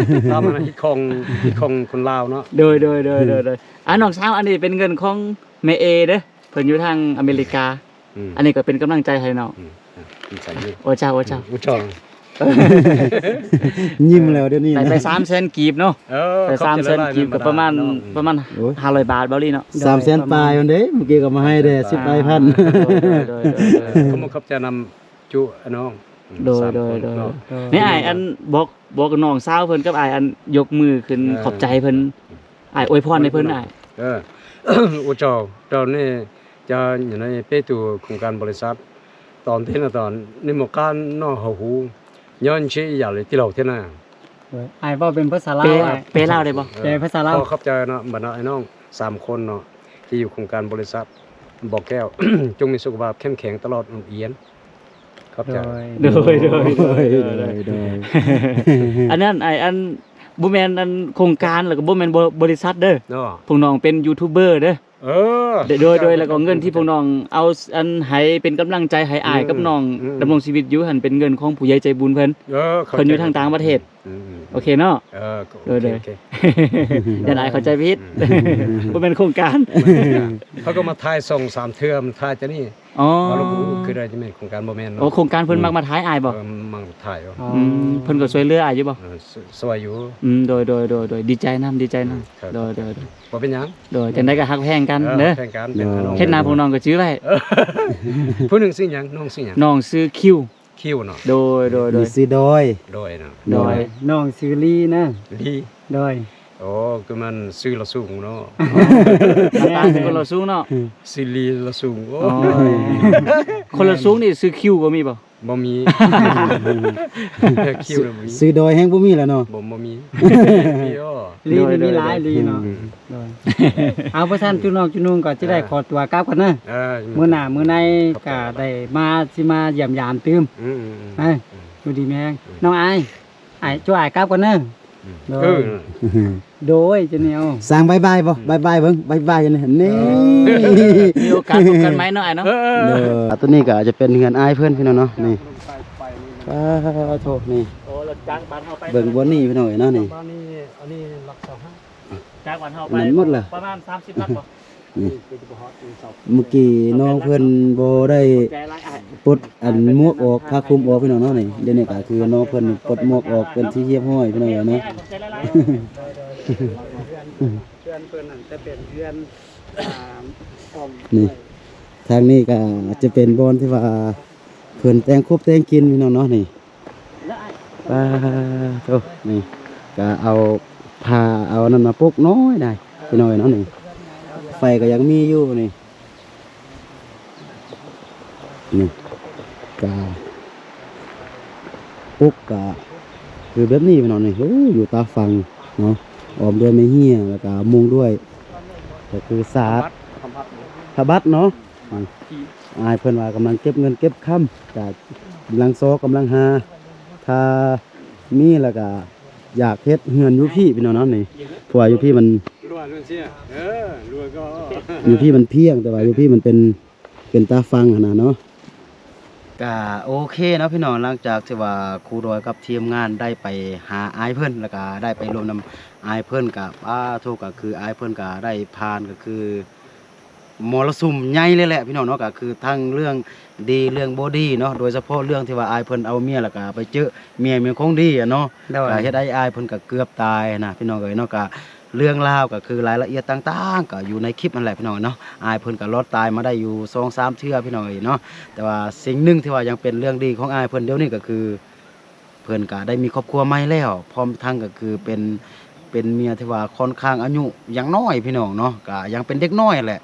ຕາມອັນຮີດຄອງ ຮີດຄອງຄົນລາວເນາະ. ໂດຍໆໆ. ອ່າ ນ້ອງສາວ ອັນນີ້ເປັນເງິນຂອງແມ່ເອເດີ ເພິ່ນຢູ່ທາງອາເມລິກາ. ອືມ ອັນນີ້ກໍເປັນກຳລັງໃຈໃຫ້ນ້ອງ. ອືມ ອ່າ ໂອ້ເຈົ້າ ໂອ້ເຈົ້າ ໂອ້ເຈົ້າ. ຍິ້ມແລ້ວດຽວນີ້ ໄດ້ໄປສາມແສນກີບເນາະ. ເອີ ໄປສາມແສນກີບ ກໍປະມານ ປະມານຫ້າຮ້ອຍບາດ ເບົາລີເນາະ. ສາມແສນປາຍພຸ້ນເດ້ ເມື່ອກີ້ກໍມາໃຫ້ແດ່ສິບປາຍພັນ. ໂດຍໆ ຂອບໃຈນຳຈຸອ້າຍນ້ອງ. ໂດຍໆ. ນີ້ອ້າຍອັນ ບອກ ບອກນ້ອງສາວເພິ່ນກັບອ້າຍອັນ ຍົກມືຂຶ້ນ ເອີ ຂອບໃຈເພິ່ນ. ອ້າຍອວຍພອນໃຫ້ເພິ່ນ. ອ້າຍ ເອີ ໂອ້ເຈົ້າ ຕອນນີ້ ຈະຢູ່ໃນເປຕູໂຄງການບໍລິສັດ ຕອນທີ່ນະຕອນນີ້ໝໍການເນາະ ເຮົາຮູ້ຍ້ອນຊິຢ່າເລີຍຕິເຫຼົ່າເທື່ອນະ. ເອີ ອ້າຍເວົ້າເປັນພາສາລາວ ແປ ແປລາວໄດ້ບໍ່? ເອີ ແປພາສາລາວ. ຂໍຂອບໃຈເນາະ ບັນດາອ້າຍນ້ອງສາມຄົນເນາະ ທີ່ຢູ່ໂຄງການບໍລິສັດບໍ່ແກ້ວ ຈົ່ງມີສຸຂະພາບເຂັ້ມແຂງຕະຫຼອດອາຍຸຢືນ. ຂອບໃຈ. ໂດຍ ໂດຍ ໂດຍ ໂດຍ ໂດຍ ໂດຍ. ອັນນັ້ນ ອ້າຍ ອັນ ບໍ່ແມ່ນອັນໂຄງການ ແລ້ວກໍບໍ່ແມ່ນບໍ ບໍລິສັດເດີ. ພວກນ້ອງເປັນຢູທູບເບີເດີ. ເອີ ໂດຍ ໂດຍ ແລ້ວກໍເງິນທີ່ພວກນ້ອງເອົາອັນໃຫ້ເປັນກຳລັງໃຈໃຫ້ອ້າຍກັບນ້ອງ ອືມ ດຳລົງຊີວິດຢູ່ຫັ້ນ ເປັນເງິນຂອງຜູ້ໃຫຍ່ໃຈບຸນເພິ່ນ. ເອີ ເພິ່ນຢູ່ທາງຕ່າງປະເທດ. ອືມ ໂອເຄເນາະ. ເອີ ໂດຍ ໂດຍ ໂອເຄ ໂອເຄ. ຢ້ານອ້າຍເຂົ້າໃຈຜິດ. ອືມ ບໍ່ແມ່ນໂຄງການ ເຂົາກໍມາຖ່າຍສອງສາມເທື່ອ ມັນຖ່າຍຈາກນີ້. ອໍ ເຮົາກໍບໍ່ຮູ້ຄືໃດຈະແມ່ນໂຄງການ ບໍ່ແມ່ນເນາະ. ໂອ້ ໂຄງການເພິ່ນ ອືມ ມັກມາຖ່າຍອ້າຍບໍ່? ເອີ ມັກມາຖ່າຍຢູ່. ອືມ ເພິ່ນກໍຊ່ວຍເຫຼືອອ້າຍຢູ່ບໍ່? ເອີ ຊ່ວຍຢູ່. ອືມ ໂດຍ ໂດຍ ໂດຍ ໂດຍ ດີໃຈນຳ ດີໃຈນຳ. ອືມ ໂດຍ ໂດຍ ໂດຍ. ບໍ່ເປັນຫຍັງ. ໂດຍ ຈັ່ງໃດກໍຮັກແພງກັນເດີ. ເອີ ຮັກແພງກັນ ເປັນພີ່ນ້ອງ. ເຮັດໜ້າພວກນ້ອງກໍຈື່ໄວ້. ເອີ ຜູ້ໜຶ່ງຊື່ຫຍັງ? ນ້ອງຊື່ຫຍັງ? ນ້ອງຊື່ຄິວ. ຄິວເນາະ. ໂດຍ ໂດຍ ໂດຍ. ມີຊື່ດອຍ. ດອຍເນາະ. ດອຍ ດອຍ. ນ້ອງຊື່ລີນະ. ລີ. ໂດຍ. ໂອ້ ຄືມັນຊື່ລະສູງເນາະ. ໜ້າຕາຄືຄົນລະສູງເນາະ. ຊື່ລີລະສູງ. ໂອ້ ໂອ້ຍ ຄົນລະສູງນີ້ຊື່ຄິວກໍມີບໍ່? ບໍ່ມີ. ຄິວນະບໍ່ມີ. ຊື່ດອຍແຮງບໍ່ມີແລ້ວເນາະ. ບໍ່ ບໍ່ມີ. ມີ ໂອ້ ລີນີ້ມີຫຼາຍລີເນາະ. ອືມ ໂດຍ. ເອົາ ເພາະຊັ້ນຈຸນ້ອງຈຸນຸ່ງກໍຈະໄດ້ ເອີ ຂໍຕົວກັບກ່ອນເດີ. ເອີ ມື້ໜ້າມື້ໃນກໍໄດ້ມາ ຊິມາຢ້ຽມຢາມຕື່ມ. ອືມ ອືມ ເອີ ຢູ່ດີມີແຮງ. ອືມ ນ້ອງອາຍ ອ້າຍ ຈຸອ້າຍກັບກ່ອນເດີ. ໂດຍ ເອີ ໂດຍ ຈະແນວ ສ້າງບາຍບາຍບໍ່? ບາຍບາຍເບິ່ງ ບາຍບາຍ ນີ້ ເອີ ມີໂອກາດພົບກັນໃໝ່ເນາະອ້າຍເນາະ. ເອີ ເອີ ເອີ ໂດຍ ຕົວນີ້ກໍຈະເປັນເຮືອນອ້າຍເພິ່ນ ພີ່ນ້ອງເນາະ. ນີ້ ປາໂທ ນີ້ ໂອ້ ຈາກບ້ານເຮົາໄປ ເບິ່ງບ່ອນນີ້ ພີ່ນ້ອງເອີຍເນາະ. ນີ້ ອັນນີ້ຫຼັກຊາວຫ້າ ຈາກບ້ານເຮົາໄປ ແມ່ນໝົດລະ ປະມານສາມສິບຫຼັກບໍ່? ນີ້ ເມື່ອກີ້ນ້ອງເພິ່ນບໍ່ໄດ້ປົດອັນໝວກອອກ ຜ້າຄຸມອອກ ພີ່ນ້ອງເນາະ. ນີ້ ດຽວນີ້ກໍຄືນ້ອງເພິ່ນປົດໝວກອອກເປັນທີ່ຮຽບຮ້ອຍ ພີ່ນ້ອງເນາະ. ເຮືອນເພິ່ນນັ້ນຈະເປັນເຮືອນ ອ່າ ນີ້ ທາງນີ້ກໍຈະເປັນບ່ອນທີ່ວ່າເພິ່ນແຕ່ງຄົບແຕ່ງກິນ ພີ່ນ້ອງເນາະ. ນີ້ ປາໂທ ນີ້ກະເອົາຜ້າເອົາອັນນັ້ນມາປົກນ້ອຍໃດ ພີ່ນ້ອງເອີຍເນາະ. ນີ້ ໄຟກໍຍັງມີຢູ່. ນີ້ ນີ້ກະ ປຸກກະຄືແບບນີ້ພີ່ນ້ອງ. ນີ້ ໂອ້ ຢູ່ຕາຝັ່ງເນາະ ອ້ອມດ້ວຍໄມ້ເຮ້ຍ ແລ້ວກະມຸງດ້ວຍ ກໍຄືສາດ ຜ້າບັດ ຜ້າບັດເນາະ. ອືມ ອ້າຍເພິ່ນວ່າກຳລັງເກັບເງິນເກັບຄຳ ກະກຳລັງຊອກ ກຳລັງຫາ ຖ້າມີແລ້ວກະຢາກເຮັດເຮືອນຢູ່ພີ້ພີ່ນ້ອງເນາະ. ນີ້ ເພາະວ່າຢູ່ພີ້ມັນ ເອີ ຢູ່ພີ້ມັນພຽງ ແຕ່ວ່າຢູ່ພີ້ມັນເປັນ ເປັນຕາຟັງຫັ້ນນະເນາະ. ກະໂອເຄເນາະພີ່ນ້ອງ ຫຼັງຈາກທີ່ວ່າຄູດອຍກັບທີມງານໄດ້ໄປຫາອ້າຍເພິ່ນ ແລ້ວກະໄດ້ໄປລວມນຳອ້າຍເພິ່ນ ກະ ປາໂທ ກະຄືອ້າຍເພິ່ນກະໄດ້ຜ່ານ ກະຄືມໍລະສຸມໃຫຍ່ເລີຍແຫຼະພີ່ນ້ອງເນາະ. ກະຄືທັງເລື່ອງດີເລື່ອງບໍ່ດີເນາະ ໂດຍສະເພາະເລື່ອງທີ່ວ່າອ້າຍເພິ່ນເອົາເມຍ ແລ້ວກະໄປເຈີເມຍເປັນຂອງດີຫັ້ນເນາະ. ໂດຍ ກະເຮັດໃຫ້ອ້າຍເພິ່ນກະເກືອບຕາຍຫັ້ນນະພີ່ນ້ອງເອີຍເນາະ. ກະ ເລື່ອງລາວກໍຄືລາຍລະອຽດຕ່າງໆ ກໍຢູ່ໃນຄລິບຫັ້ນແຫຼະພີ່ນ້ອງເນາະ. ອ້າຍເພິ່ນກໍລອດຕາຍມາໄດ້ຢູ່ສອງສາມເທື່ອພີ່ນ້ອງເອີຍເນາະ. ແຕ່ວ່າສິ່ງໜຶ່ງທີ່ວ່າຍັງເປັນເລື່ອງດີຂອງອ້າຍເພິ່ນດຽວນີ້ກໍຄື ເພິ່ນກໍໄດ້ມີຄອບຄົວໃໝ່ແລ້ວ ພ້ອມທັງກໍຄືເປັນ ເປັນເມຍທີ່ວ່າຄ່ອນຂ້າງອາຍຸຍັງນ້ອຍພີ່ນ້ອງເນາະ ກໍຍັງເປັນເດັກນ້ອຍແຫຼະ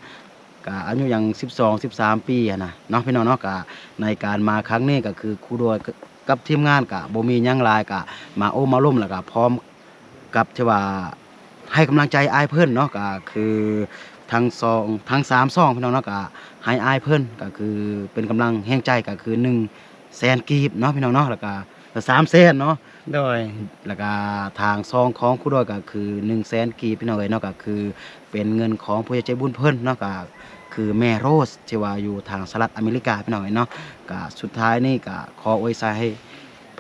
ກໍອາຍຸຍັງສິບສອງ ສິບສາມປີຫັ້ນນະເນາະພີ່ນ້ອງເນາະ. ກໍໃນການມາຄັ້ງນີ້ກໍຄືຄູດອຍ ກັບທີມງານກະບໍ່ມີຫຍັງຫຼາຍ ກະມາໂອ້ມາລົມ ແລ້ວກະພ້ອມກັບທີ່ວ່າໃຫ້ກຳລັງໃຈອ້າຍເພິ່ນເນາະ. ກະຄືທັງສອງ ທັງສາມຊ່ອງພີ່ນ້ອງເນາະ ກະໃຫ້ອ້າຍເພິ່ນ ກະຄືເປັນກຳລັງແຮງໃຈ ກະຄືໜຶ່ງແສນກີບເນາະພີ່ນ້ອງເນາະ ແລ້ວກະສາມແສນເນາະ. ໂດຍ ແລ້ວກະທາງຊ່ອງຂອງຄູດອຍກະຄືໜຶ່ງແສນກີບພີ່ນ້ອງເອີຍເນາະ ກະຄື ເປັນເງິນຂອງຜູ້ໃຫຍ່ໃຈບຸນເພິ່ນເນາະ ກໍຄືແມ່ໂຣສ ທີ່ວ່າຢູ່ທາງສະຫະລັດອາເມລິກາ ພີ່ນ້ອງເອີຍເນາະ. ກໍສຸດທ້າຍນີ້ກໍຂໍອວຍໄຊໃຫ້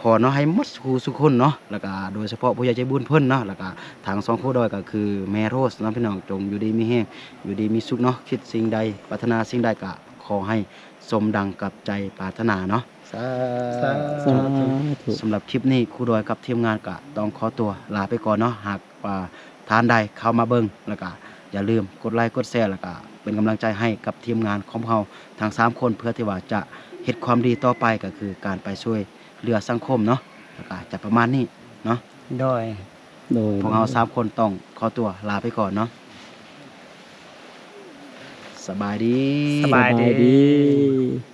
ພອນເນາະ ໃຫ້ໝົດສູ່ຜູ້ສູ່ຄົນເນາະ ແລ້ວກໍໂດຍສະເພາະຜູ້ໃຫຍ່ໃຈບຸນເພິ່ນເນາະ ແລ້ວກໍທາງຊ່ອງຄູດອຍກໍຄືແມ່ໂຣສເນາະ ພີ່ນ້ອງ ຈົ່ງຢູ່ດີມີແຮງ ຢູ່ດີມີສຸກເນາະ. ຄິດສິ່ງໃດ ປາດຖະໜາສິ່ງໃດກໍຂໍໃຫ້ສົມດັ່ງກັບໃຈປາດຖະໜາເນາະ. ສາ ສາທຸ ສຳລັບຄລິບນີ້ ຄູດອຍກັບທີມງານກະຕ້ອງຂໍຕົວລາໄປກ່ອນເນາະ. ຫາກວ່າທ່ານໃດເຂົ້າມາເບິ່ງ ແລ້ວກະຢ່າລືມກົດໄລກົດແຊ ແລ້ວກະເປັນກຳລັງໃຈໃຫ້ກັບທີມງານຂອງພວກເຮົາທັງສາມຄົນ ເພື່ອທີ່ວ່າຈະເຮັດຄວາມດີຕໍ່ໄປ ກະຄືການໄປຊ່ວຍເຫຼືອສັງຄົມເນາະ. ແລ້ວກະຈະປະມານນີ້ເນາະ. ໂດຍ ໂດຍ ພວກເຮົາສາມຄົນຕ້ອງຂໍຕົວລາໄປກ່ອນເນາະ. ສະບາຍດີ ສະບາຍດີ ສະບາຍດີ.